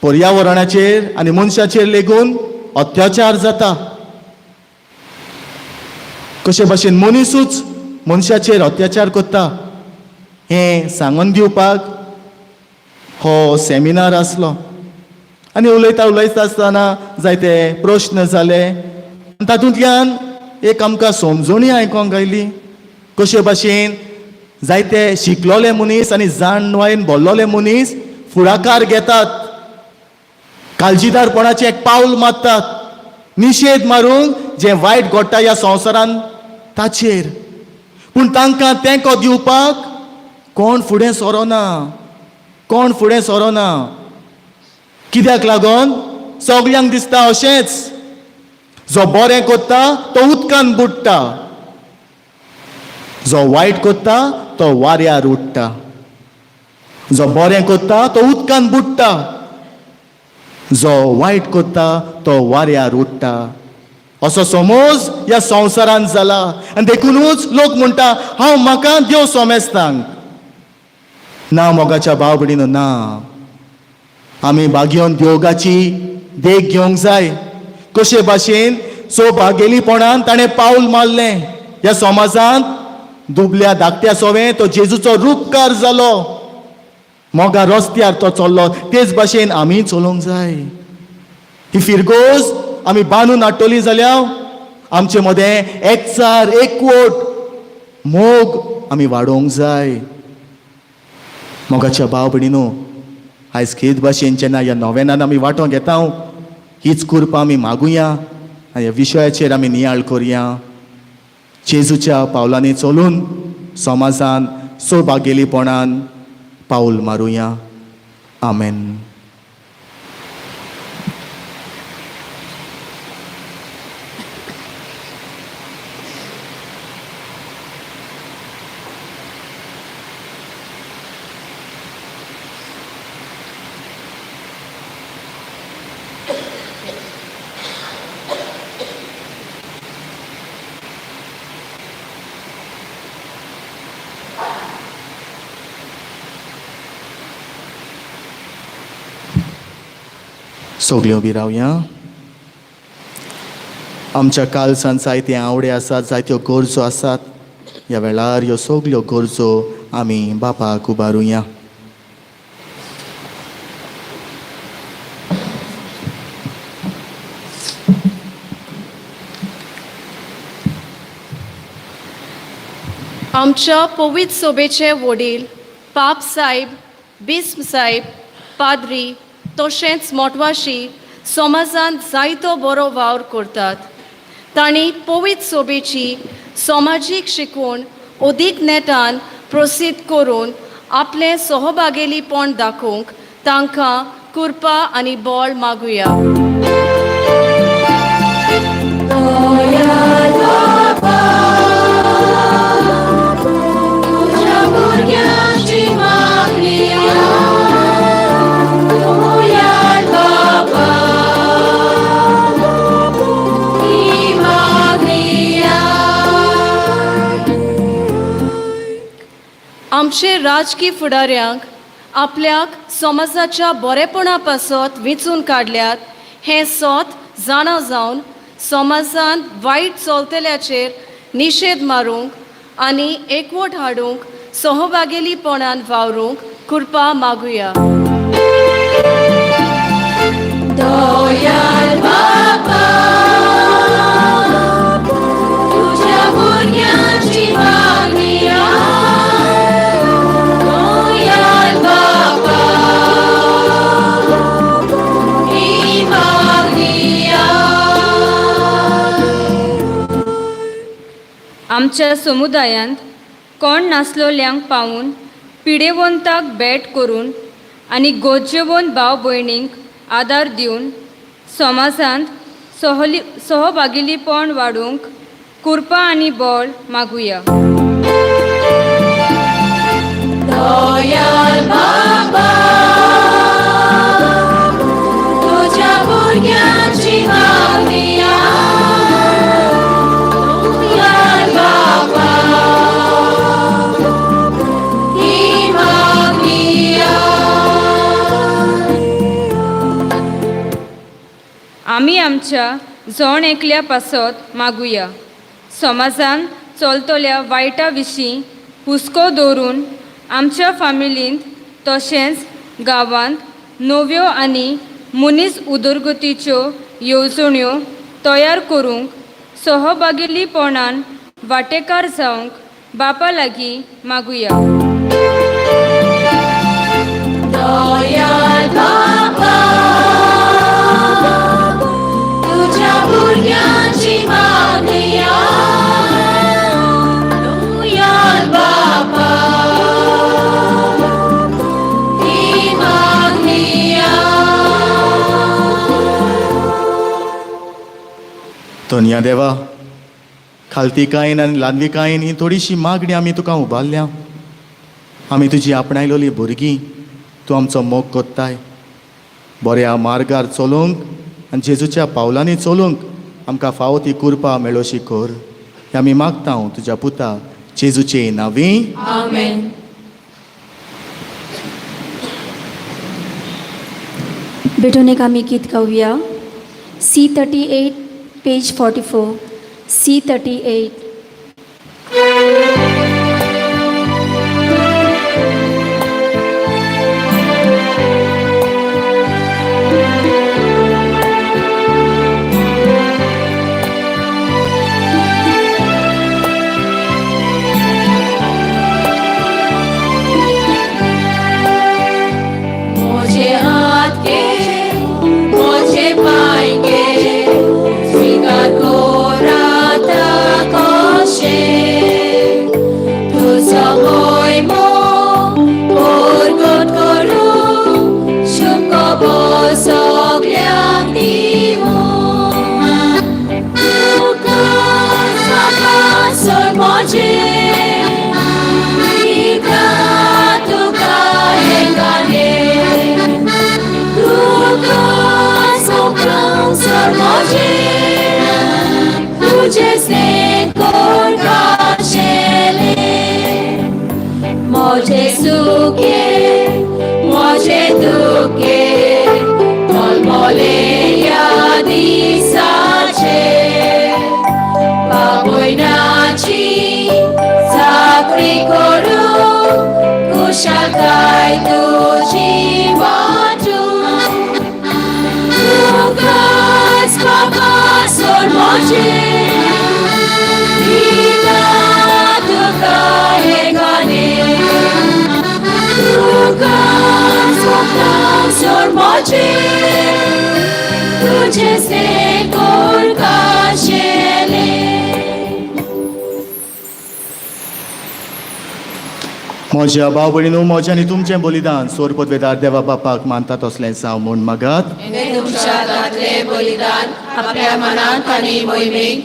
पर्यावरणाचेर आनी मनशाचेर लेगून अत्याचार जाता, कशे भाशेन मनिसूच मनशाचेर अत्याचार करता, हें सांगून दिवपाक हो सेमिनार आसलो. आनी उलयता उलयता आसतना जायते प्रश्न जाले आनी तातूंतल्यान एक आमकां समजणी आयकोंक आयली, कशे भाशेन जायते शिकलोले मनीस आनी जाणवायेन भरलोले मनीस फुडाकार घेतात, काळजीदारपणाचें एक पावल मारतात, निशेध मारूंक जें वायट घडटा ह्या संवसारान ताचेर. पूण तांकां तेंको दिवपाक कोण फुडें सरोना, कोण फुडें सरोना. कित्याक लागून? सगल्यांक दिसता अशेंच, जो बरें करता तो उदकान बुडटा, जो वायट करता तो वाऱ्यार उडटा. जो बरें करता तो उदकान बुडटा, जो वायट करता तो वाऱ्यार उडटा, असो समज ह्या संवसारांत जाला. आनी देखुनूच लोक म्हणटा, हांव म्हाका देव सोमेस्तांक ना. मोगाच्या भाव भयणीनो, ना, आमी बागयोन देवगाची देख घेवंक जाय. कशे भाशेन सो भागेलीपणान ताणें पावल मारलें ह्या समाजांत, दुबल्या धाकट्या सोवें तो जेजूचो रुपकार जालो, मोगा रस्त्यार तो चल्लो, तेच भाशेन आमी चलोवंक जाय. ही फिरगोज आमी बांदून हाडटली जाल्यार आमचे मदें एकचार, एकवट, मोग आमी वाडोवंक जाय. मोगाच्या भाव भयणीनो, आयज खेत भाशेन जेन्ना ह्या नोवेनान आमी वांटो घेता, हीच कृपा आमी मागुया आनी ह्या विशयाचेर आमी नियाळ करुया. जेजूच्या पावलांनी चलून समाजान सौभागेलीपणान पावल मारुया. आमेन. सगल्यो उबी रावया. आमच्या कालसान जायते आवडे आसात, जायत्यो गरजो आसात. ह्या वेळार ह्यो सगल्यो गरजो आमी बापाक उबारुया. आमच्या पवित्र सोबेचे वडील पाप साहेब, बिस्म साहेब, पाद्री तशेंच मोटवाशी समाजांत जायतो बरो वावर करतात. तांणी पवित्र सोबेची समाजीक शिकवण अदीक नेटान प्रसिद्ध करून आपलें सहभागेलीपण दाखोवंक तांकां कृपा आनी बळ मागुया. तुझ्या भुरग्यांची मागणी दयाळ बाबा, ही मागणी. आमचे राजकी फुडाऱ्यांक आपल्याक समाजाच्या बरेपणा पासत वेंचून काडल्यात हें सोत जाणा जावन समाजांत वायट चलतल्याचेर निशेध मारूंक आनी एकवट हाडूंक सहभागेलीपणान वावरूंक कृपा मागुया. दयाळ बाबा, तुझ्या भुरग्यांची मागणी. दयाळ बाबा, ही मागणी. आमच्या समुदायांत कोण नासलोल्यांक पावून पिडेवंताक भेट करून आनी गरजेवंत भाव भयणींक आदार दिवन समाजांत सहली सहभागिलीपण वाडोवंक कृपा आनी बळ मागुया. दयाळ बाबा, तुझ्या भुरग्यांची मागणी. दयाळ बाबा, ही मागणी. आमी आमच्या जण एकल्या पासत मागुया. समाजांत चलतल्या वायटा विशीं हुस्को दवरून आमच्या फामिलींत तशेंच गांवांत नव्यो आनी मनीस उदरगतीच्यो येवजण्यो तयार करूंक सहभागिलीपणान वांटेकार जावंक बापा लागीं मागुया. दयाळ बाबा, तुझ्या भुरग्यांची मागणी. दयाळ बाबा, ही मागणी. धनया देवा, खालतीकायेन आनी ल्हानविकायेन ही थोडीशी मागणी आमी तुका उबारल्या. आमी तुजी आपणायलोली भुरगीं, तूं आमचो मोग कोत्ताय. बऱ्या मार्गार चलोवंक आनी जेजूच्या पावलांनी चलोवंक आमकां फावो ती कृपा मेळोशी कर, हें आमी मागता तुज्या पुता जेजूचे नांवी. आमेन. भेटून एक आमी गीत गावया. C 38, page 44, C 38. मुझे हाथ के मुझे पाएंगे स्वीकार को राता कोशे तू সময় মো প্রকট করু সুখ বসগল্যাং দিমু তুকা সপাসর মজে ইকা তুকা হেগানে তুকা সপাসর মজে तुझे স্নেহ মজে সুখে মজে দুঃখে তলমলে দিশাছে বাবই নাচি চাকরি করু কুশল গাই তুঝি বাটু তুকাস বাবা সোর মজে পিতা তুকা হে গানে তুকাস বাবা সোর মজে बेस्ते कोरकाशेले. म्हज्या भाव भयणीनू, म्हजें आनी तुमचें बलिदान सोरपदवेदार देवा बापाक मानता तसलें जावं म्हूण मागात. तुमच्या हातांतले बलिदान आपल्या मनांत आनी मोहिमेक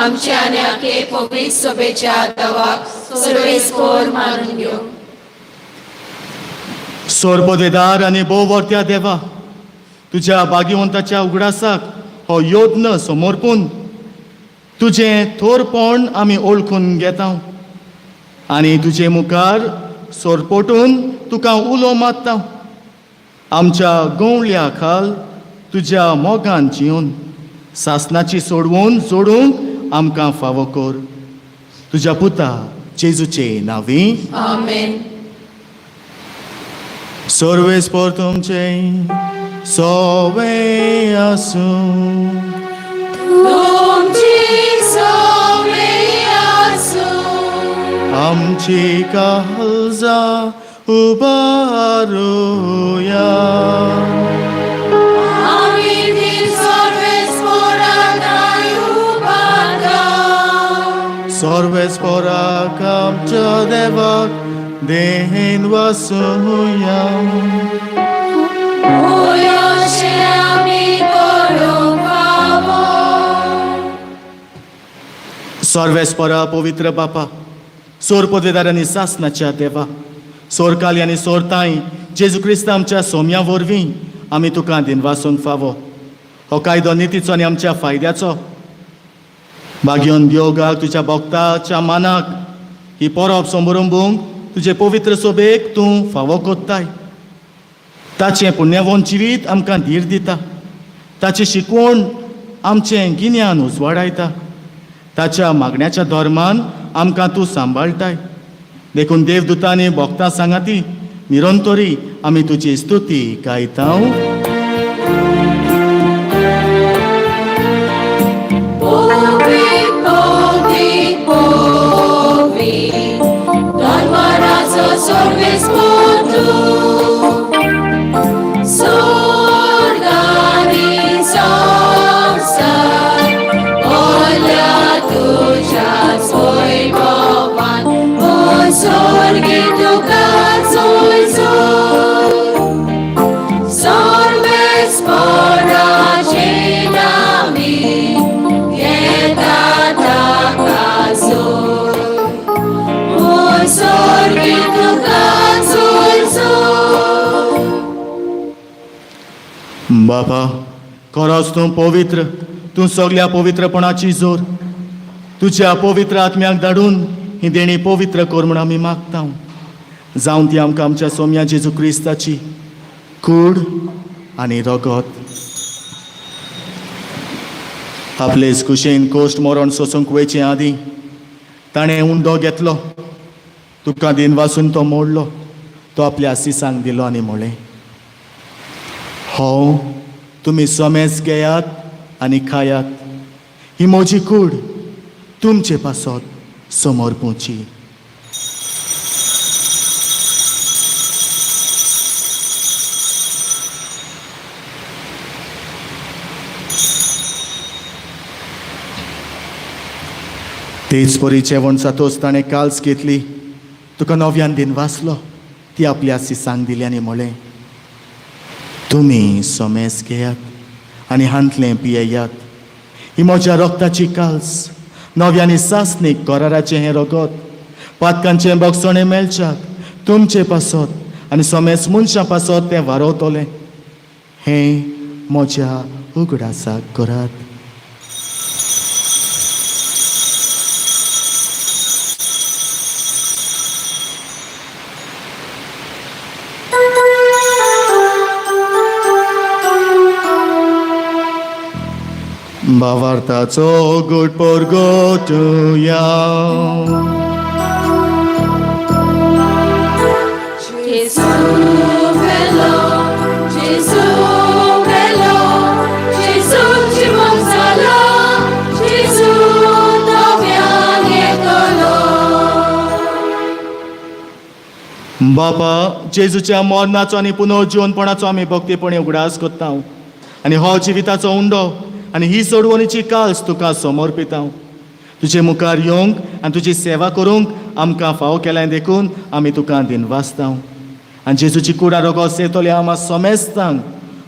आमच्या आनी आखे पवित्र सभेच्या दवाक सर्वेस्पोर मानून घेवं. सोरपदवेदार आनी भोव वर्त्या देवा, तुज्या भाग्यवंताच्या उगडासाक हो यत्न समर्पून तुजें थोरपण आमी ओळखून घेता आनी तुजे मुखार सोरपोटून तुका उलो मारता. आमच्या गवळ्या खाल तुज्या मोगान जिवन सासनाची सोडवून जोडूंक आमकां फावो कर, तुज्या पुता जेजूचे नांवी. आमेन. सर्वेस्पोर तुमचे सोवे आसूं. तुमची सवे आसूं. आमची काळजा उबारुया. आमी ती सर्वेस्पोराक उबारता. सर्वेस्पोराक आमच्या देवाक देन वासुया. अशें आमी करूंक फावो. सर्वेस्पोरा पवित्र बापा, सोर पदवेदार आनी सासनाच्या देवा, सोरकाली आनी सोरताय जेजू क्रिस्त आमच्या सोम्या वरवीं आमी तुका दिनवासूंक फावो. हो कायदो नितीचो आनी आमच्या फायद्याचो. भाग्योन देवगाक तुज्या भक्ताच्या मानाक ही परब समरंबूंक तुजे पवित्र सोबेक तूं फावो कोत्ताय. ताचें पुण्यवंत जिवीत आमकां धीर दिता, ताची शिकवण आमचें गिन्यान उजवाडायता, ताच्या मागण्याच्या धर्मान आमकां तूं सांबाळटाय. देखून देवदुतांनी भक्तां सांगाती निरंतरी आमी तुजी स्तुती गायता. पवित्र पवित्र पवित्र धर्मराजो सर्वेस्पोर तूं, स्वर्ग आनी संवसार भरल्या तुज्याच वैभवान. ओ स्वर्गी तुका जोय जोय, सर्वेस्पोराचे नामी येता ताका जोय. ओ स्वर्गी तुका जोय जोय. बाबा, खरोच तूं पवित्र, तूं सगल्या पवित्रपणाची जोर. तुज्या पवित्र आत्म्याक धाडून ही देणी पवित्र कर म्हूण आमी मागता. जावन ती आमकां आमच्या सोम्या जेजू क्रिस्ताची कूड आनी रगत. आपलेच कुशेन कोश्ट मरण सोसूंक वयचे आदीं ताणें उंडो घेतलो, तुका दिनवासून तो मोडलो, तो आपल्या आसिसांक दिलो आनी म्हणलें, हो तुमी समेज घेयात आनी खायात, ही म्हजी कूड तुमचे पासत समर्पूची. तेच परी जेवण जातोच ताणें काल्स घेतली, तुका नव्यान दिन वाचलो, ती आपल्या सिसांक दिली आनी म्हणलें, तुमी समेज घेयात आनी हांतलें पियेयात, ही म्हज्या रक्ताची काल्स, नव्यानी सासणीक कराराचें हें रगत, पातकांचें बगसणें मेळच्याक तुमचे पासत आनी समेज मनशां पासत तें वारवतलें. हें म्हज्या उगडासाक करात. भावार्थाचो good परगटुया. Gesù bello, Gesù bello, Gesù ci monzalo, Gesù dobbiamo येतलो. बापा, जेजूच्या मरणाचो आनी पुनर्जिवनपणाचो आमी भक्तीपणी उगडास करता आनी हो जिविताचो उंडो आनी ही सोडवणीची काल्स तुका समर्पिता. तुजे मुखार येवंक आनी तुजी सेवा करूंक आमकां फावो केल्यान देखून आमी तुका दिनवासता. आनी जेजूची कुडा रोगोस येतले आमा समेस्तांक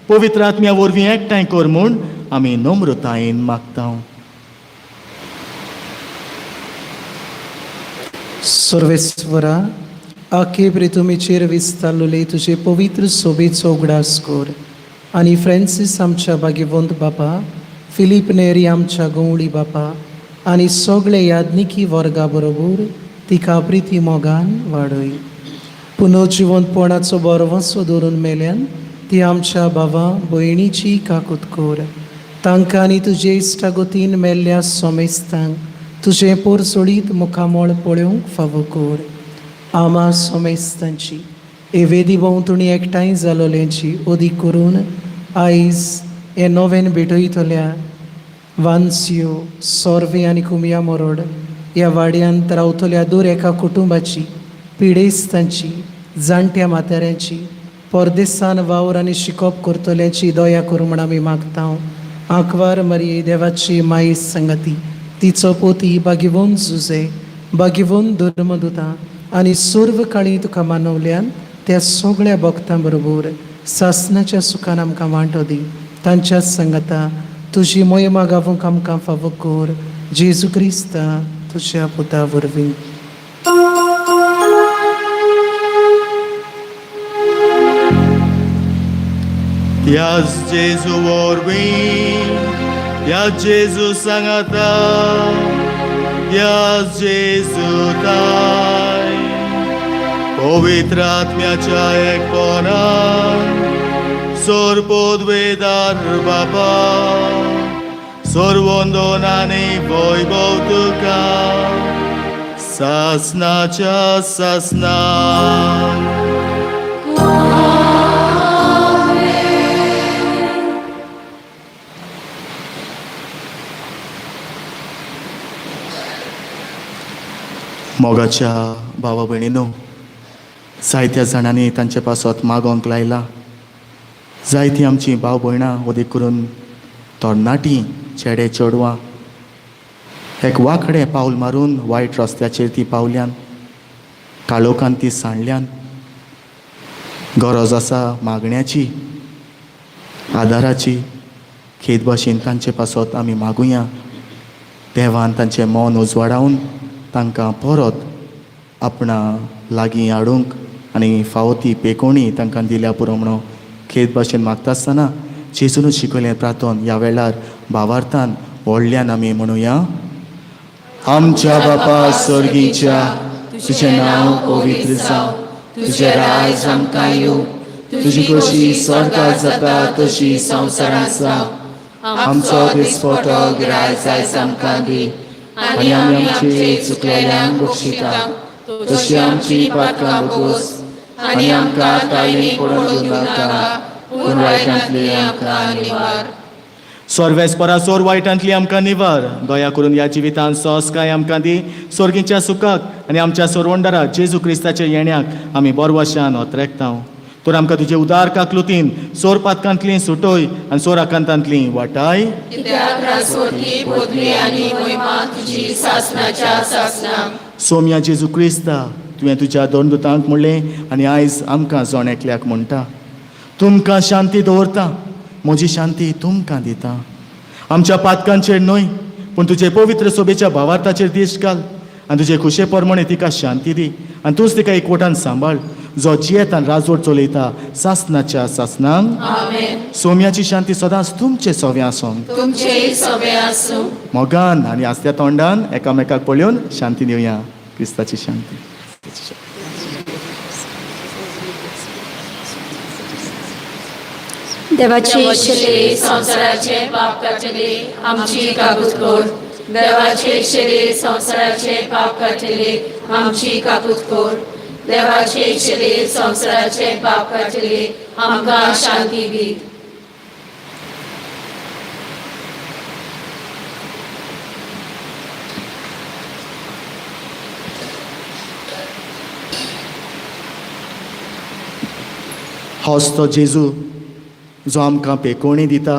पवित्र आत्म्या वरवीं एकठांय कर म्हूण आमी नम्रतायेन मागता. सर्वेस्वरा आखे प्रितुमीचेर विस्तारलेले तुजे पवित्र सोबेचो उगडास कर आनी फ्रांसीस आमच्या भाग्यवंत बापा, फिलीप नेरी आमच्या गवळी बापा आनी सगळे याज्ञिकी वर्गा बरोबर तिका प्रिती मोगान वाडय. पुनर्जिवंतपणाचो बरवसो दवरून मेल्यान ती आमच्या भावा भयणीची काकूत कर. तांकां आनी तुजे इश्टागतीन मेल्ल्या सोमेस्तांक तुजें पोरसोळीत मुखामळ पळोवंक फावो कर. आमा सोमेस्तांची हे वेदी भोंवतणी एकठांय जालोल्यांची अदीक करून आयज हे नव्यान भेटयतल्या वानसियो सोर्वे आनी कुमिया मोरोड ह्या वाड्यांत रावतल्या दर एका कुटुंबाची, पिडेस्तांची, जाणट्या म्हाताऱ्यांची, परदेसान वावर आनी शिकोप करतल्यांची दया करूं म्हण आमी मागता. आंकवार मरिये देवाची माये संगती तिचो पोती बागिवोन जुजे बागिवोन धर्मदुता आनी सर्व काळी तुका मानवल्यान त्या सगळ्या भक्तां बरोबर सासनाच्या सुखान आमकां वांटो दी. तांच्या संगता तुजी मोहिमा गावूंक आमकां फावो कर. जेजू क्रिस्ता तुज्या पुता वरवीं. त्याच जेजू वरवीं, त्या जेजू सांगाता, त्या जेजू ताय पवित्र आत्म्याच्या एकपणान सोरपोदवेदार बाबा सोरवंदनानी वैभव तुका सासनाच्या सासनाक. मोगाच्या भावा भयणीनो, जायत्या जाणांनी तांचे पासत मागोंक लायला. जायतीं आमचीं भाव भयणां अदीक करून तरणाटीं चेडे चेडवां एक वांकडें पावल मारून वायट रस्त्याचेर ती पावल्यान, काळोखान ती सांडल्यान. गरज आसा मागण्याची, आदाराची. खेद भाशेन तांचे पासत आमी मागुया. देवान तांचें मन उजवाडावन तांकां परत आपणा लागीं हाडूंक आनी फावो ती पेकोणी तांकां दिल्या पुरो म्हणून खेद भाशेन मागता आसतना जेजूनच शिकयलें प्रार्थन ह्या वेळार भावार्थान व्हडल्यान आमी म्हणुया. आमच्या बापा स्वर्गीच्या, तुजें नांव पवित्र जावं, तुजें राज आमकां येवं, तुजी खोशी स्वर्गात जाता तशी संवसारांत जावं. आमचो दिसपटो गिरायक आयज आमकां दी आनी आमी आमचे चुकलेल्यांक बक्षिता तशी आमची पातकां बोगोस आनी आमकां तायली पडून दिवं नाका, पूण वायटांतली आमकां निवार. सर्वेस्परा सोर वायटांतली आमकां निवार. दया करून ह्या जिवितांत सहजकाय आमकां दी. स्वर्गीच्या सुखाक आनी आमच्या सोरवंडरा जेजू क्रिस्ताच्या येण्याक आमी बरवशान ओतरेकता. तर आमकां तुजे उदार काकलुतीन सोर पातकांतली सुटोय आनी सोर आकांतांतली वाटाय. सोम्या जेजू क्रिस्ता, तुवें तुज्या दोन दुतांक म्हणलें आनी आयज आमकां जण एकल्याक म्हणटा, तुमकां शांती दवरता, म्हजी शांती तुमकां दिता. आमच्या पातकांचेर न्हय पूण तुजे पवित्र सोबेच्या भावार्थाचेर दीस घाल आनी तुजे खुशे प्रमाणे तिका शांती दी आनी तूंच तिका एकवटान सांबाळ, जो जियेत आनी राजवट चलयता सासनाच्या सासनांक. सोम्याची शांती सदांच तुमचे सवे आसूं, मोगान आनी आसत्या तोंडान एकामेकाक पळोवन शांती दिवया. क्रिस्ताची शांती. देवाचे शरीर संवसाराचे पाप काडटले आमची काकूत कर. देवाचे शरीर संवसाराचे पाप काडटले आमची काकूत कर. देवाचे शरीर संवसाराचे पाप काडटले आमकां शांती दी. होच तो जेजू जो आमकां पेकोवणी दिता,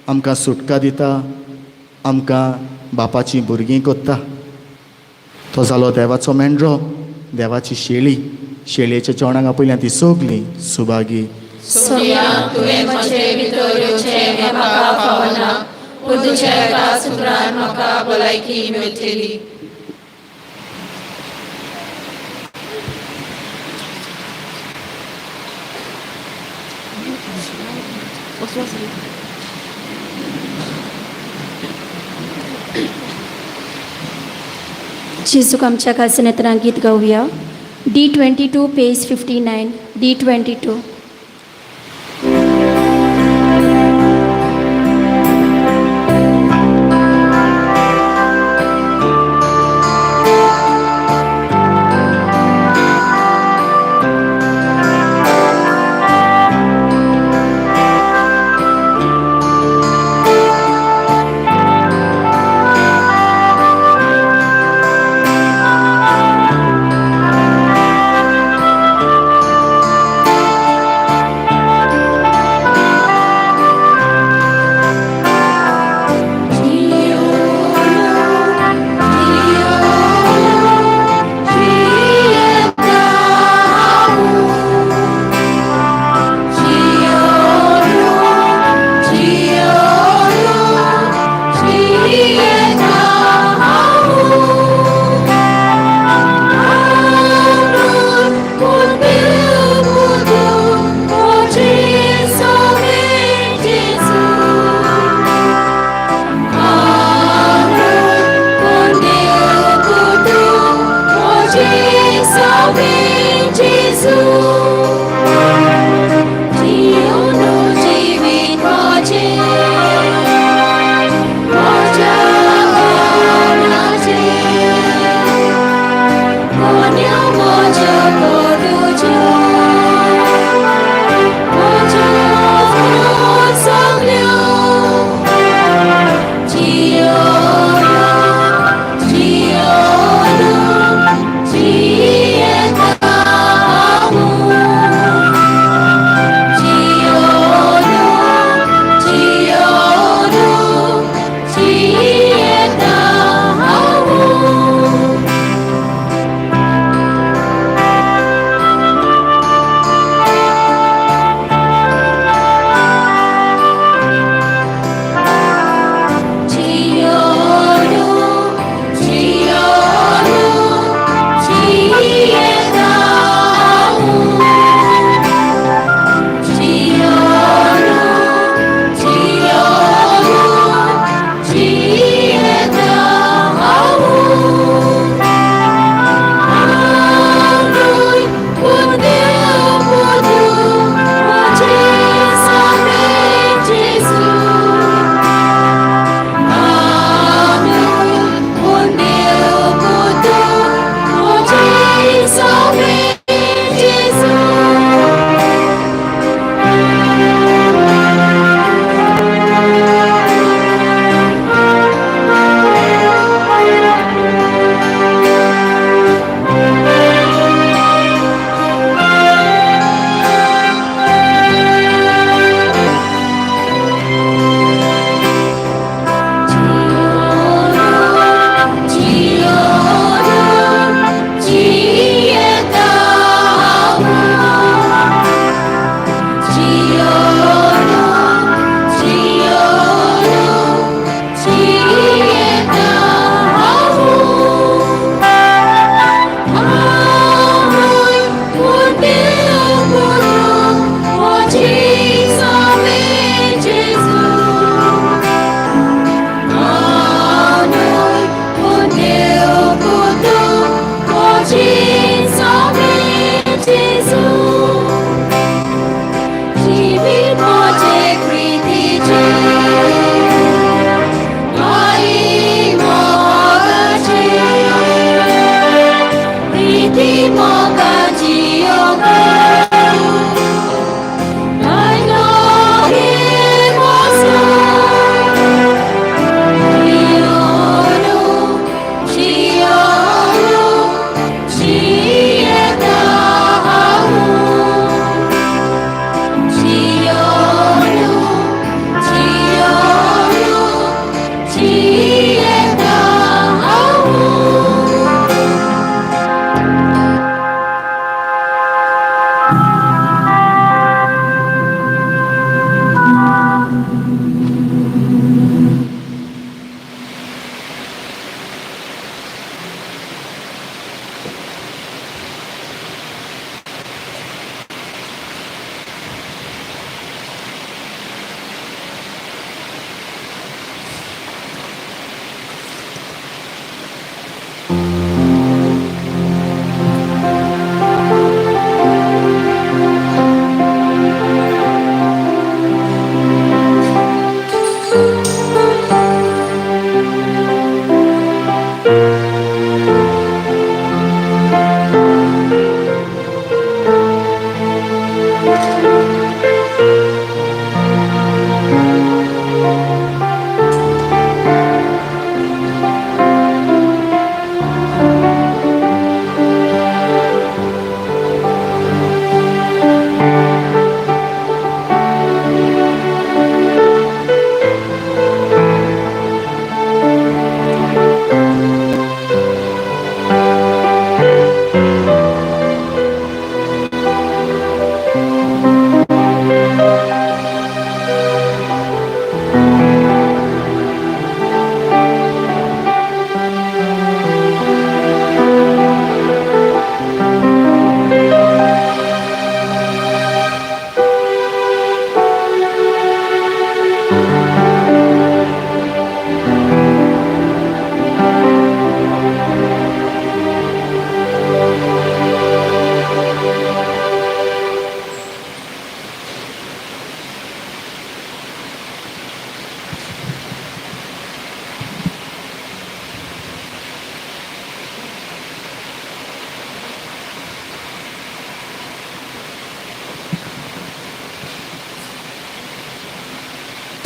आमकां सुटका दिता, आमकां बापाचीं भुरगीं कोत्ता. तो जालो देवाचो मेंढरो, देवाची शेळी. शेळयेच्या जेवणाक आपयल्या ती सगलीं सुभागी. सोम्या, तुवें म्हजे भितर येवचें हें म्हाका फावना, पूण तुज्या एकाच उतरान म्हाका भलायकी मेळटली. जेजूक आमच्या खासन येतना गीत गावया. D 22 page 59, D 22.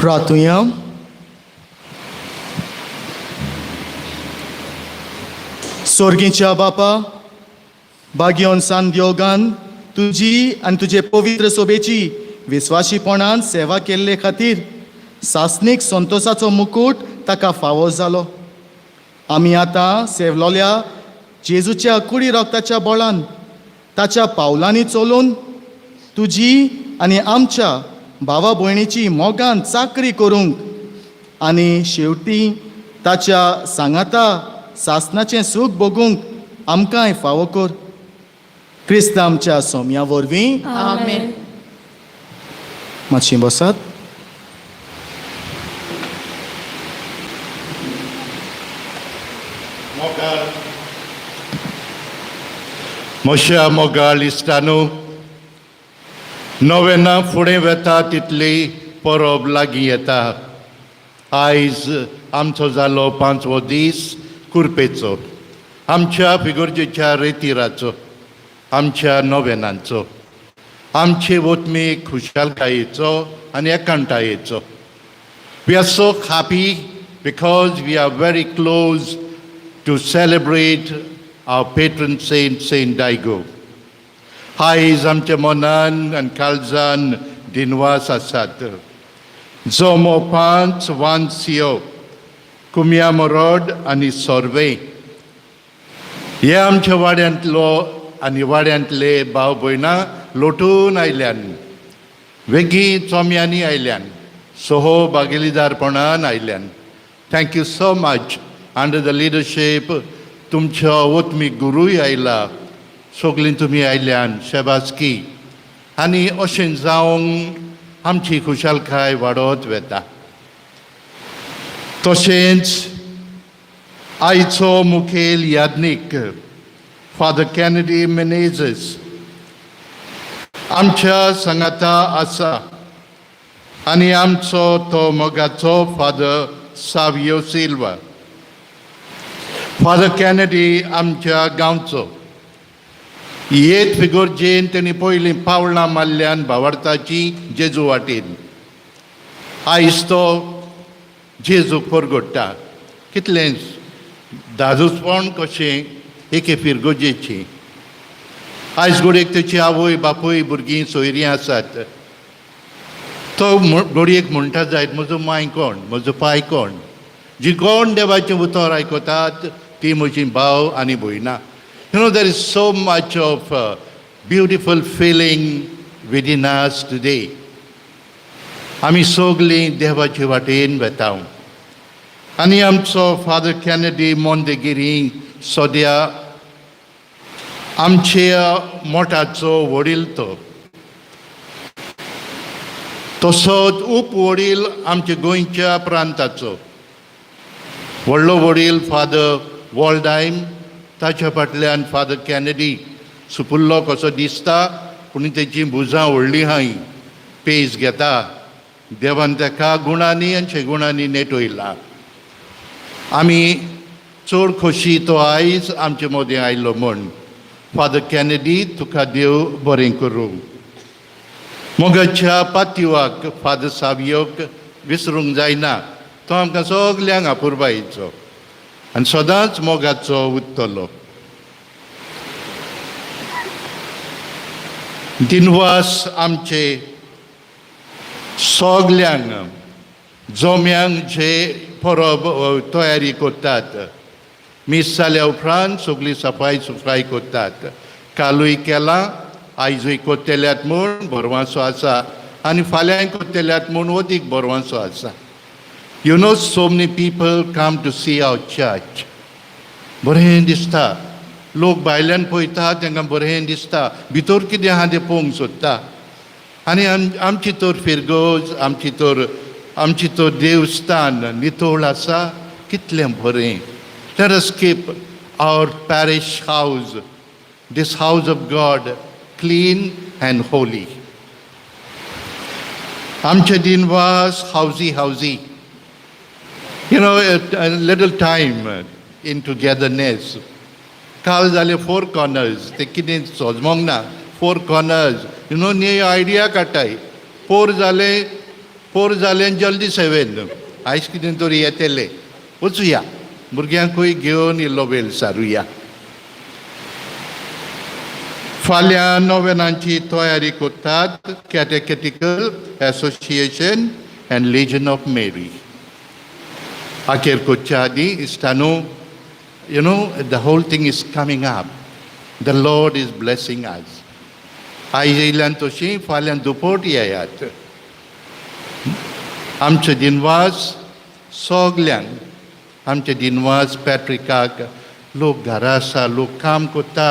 प्रार्थुया. सोर्गीच्या बापा, बागियोन सान दियोगान तुजी आनी तुजे पवित्र सोबेची विस्वाशीपणान सेवा केल्ले खातीर सासणीक संतोसाचो मुकूट ताका फावो जालो. आमी आतां सेवलोल्या जेजूच्या कुडी रक्ताच्या बोळान ताच्या पावलांनी चलून तुजी आनी आमच्या भावा भयणीची मोगान चाकरी करूंक आनी शेवटी ताच्या सांगाता सासनाचें सूख भोगूंक आमकांय फावो कर, क्रिस्त आमच्या सोम्या वरवीं. आमेन. मातशी बसात. म्हज्या मोगाळ इश्टानू, नोवेना फुडें वेता तितली परब लागीं येता. आयज आमचो जालो पांचवो दीस कुरपेचो, आमच्या फिगुर्जेच्या रेतिराचो, आमच्या नोवेनांचो, आमचे वतमी खुशालकायेचो आनी एकांटायेचो. We are so happy because we are very close to celebrate our patron saint, Saint Diego. आयज आमच्या मनान आनी काळजान दिनवास आसात. जोमो पांच वानसियो, कुमया मरोड आनी सोर्वे हे आमच्या वाड्यांतलो आनी वाड्यांतले भाव भयणां लोटून आयल्यान, वेगीं चोम्यांनी आयल्यान, सोहो बागेलीदारपणान आयल्यान. Thank you so much. Under the leadership तुमच्या ओतमीक गुरूय आयला, सगळीं तुमी आयल्यान, शेबासकी. आनी अशें जावंक आमची खुशालकाय वाडत वेता. तशेंच आयचो मुखेल याज्ञीक फादर कॅनेडी मेनेझस आमच्या सांगाता आसा आनी आमचो तो मोगाचो father Savio Silva. Father Kennedy आमच्या गांवचो. येत फिगोर्जेन तेणी पयलीं पावलां मारल्यान भावार्थाची जेजू वाटेन. आयज तो जेजूक परगोडटा. कितलें दादूसपण कशें एके फिरगोजेची. आयज घडयेक तेची आवय बापूय भुरगीं सोयरीं आसात. तो घडयेक म्हणटा जायत, म्हजो माय कोण, म्हजो पाय कोण? जी कोण देवाचें उतर आयकतात ती म्हजी भाव आनी भयणां. There is so much of beautiful feeling within us today. आमी सगळीं देवाचे वाटेन वेता आनी आमचो फादर कॅनेडी मोंदेगिरी सद्या आमच्या मोठाचो वडील, तो तसोच उप वडील आमच्या गोंयच्या प्रांताचो व्हडलो वडील फादर वॉल्डायम, ताच्या फाटल्यान फादर कॅनेडी. सुपुल्लो कसो दिसता, पूण तेचीं भुजां व्हडलीं आहाय, पेज घेता. देवान ताका गुणांनी आनी शेगुणांनी नेटयला. आमी चड खोशी तो आयज आमचे मदें आयलो म्हण. फादर कॅनेडी, तुका देव बरें करूं. मोगाच्या पातिवाक फादर सावियोक विसरूंक जायना. तो आमकां सगल्यांक अपुरबायेचो आनी सदांच मोगाचो उरतलो. दिनवास आमचे सगल्यांक जोम्यांक जे परब तयारी करतात. मीस जाल्या उपरांत सगळी सफाय सुफाय करतात. कालूय केलां, आयजूय करतल्यात म्हूण भरवांसो आसा आनी फाल्यांय करतल्यात म्हूण अदीक भरवांसो आसा. So many people come to see our church. बरें दिसता. लोक भायल्यान पळयता, तांकां बरें दिसता, भितर कितें आहा तें पळोवंक सोदता. आनी आमची तर फिरगोज, आमची तर देवस्थान नितळ आसा, कितलें बरें. Let us keep our parish house, this house of God, clean and holy. आमचे दिनवास हावजी हावजी. A little time in togetherness. काल जाले फोर कॉर्नर्स, ते कितें सोजमोंक ना. फोर कॉर्नर्स, न्ही आयडिया काडटाय. पोर जाले पोर जालें जल्दी सेवेन आयज कितें तरी येतलें. वचुया, भुरग्यांकूय घेवन इल्लो वेळ सारुया. फाल्यां नोवेनांची तयारी करतात Catechetical Association and Legion of Mary. अखेर करच्या आदीं इश्टानू, you know the whole thing is coming up. The Lord is blessing us. आयज येयल्यान तशी फाल्यां दुपोट येयात. आमचे दिनवास सगल्यांक, आमचे दिनवास पॅट्रिकाक. लोक घरा आसा, लोक काम करता,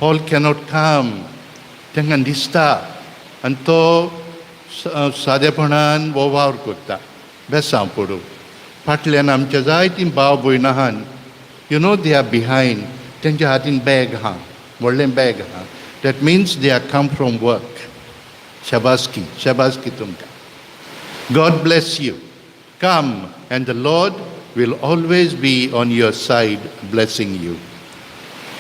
ऑल कॅनॉट काम, तांकां दिसता आनी तो सादेपणान हो वावर करता. बेसांव पडूं. फाटल्यान आमच्या जायतीं भाव भयणां आहान, you know they are behind. तेंच्या हातीन बॅग आहा, व्हडलें बॅग आहा. That means they are come from work. शाबासकी, शाबासकी तुमकां. God bless you. Come, and the Lord will always be on your side, blessing you.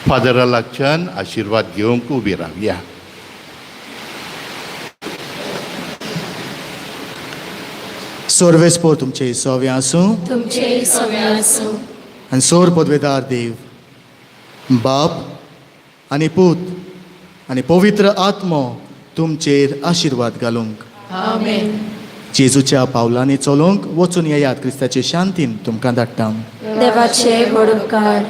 फादरा लागच्यान आशिर्वाद घेवंक उबी रावया. सर्वेस्पोर तुमचे सव्या आसूं. तुमचे सगळे आसूं. आनी सोर पदवेदार देव बाप आनी पूत आनी पवित्र आत्मो तुमचेर आशिर्वाद घालूंक. आमेन. जेजूच्या पावलांनी चलोवंक वचून येयात. क्रिस्ताचे शांतीन तुमकां धाडटा. देवाचे व्हड उपकार.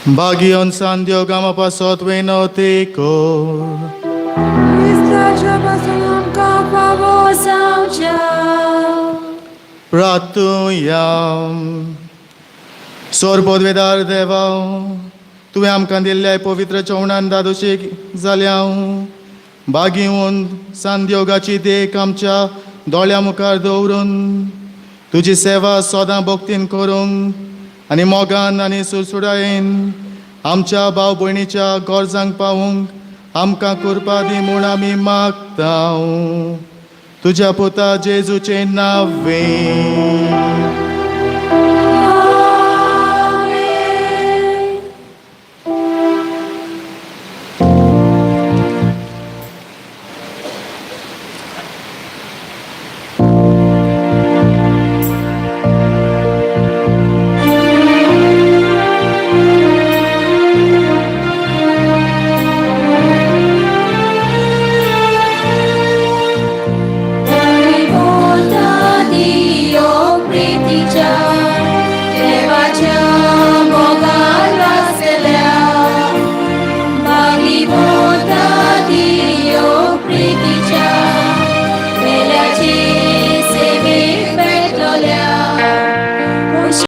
बागियोन सांद्यो गामा पासत विनोती कोर. क्रिस्ताच्या पासून आमकां फावो जावच्या. प्रातुया. सोर पदवेदार देवा, तुवें आमकां दिल्ल्या पवित्र जेवणान दादोशी जाल्या. बागिवन सांद्योगाची देख आमच्या दोळ्या मुखार दवरून तुजी सेवा सदां भक्तीन करूंक आनी मोगान आनी सुरसुडायेन आमच्या भाव भयणीच्या गरजांक पावूंक आमकां कृपा दी म्हूण आमी मागता, तुज्या पुता जेजूचें नांवें.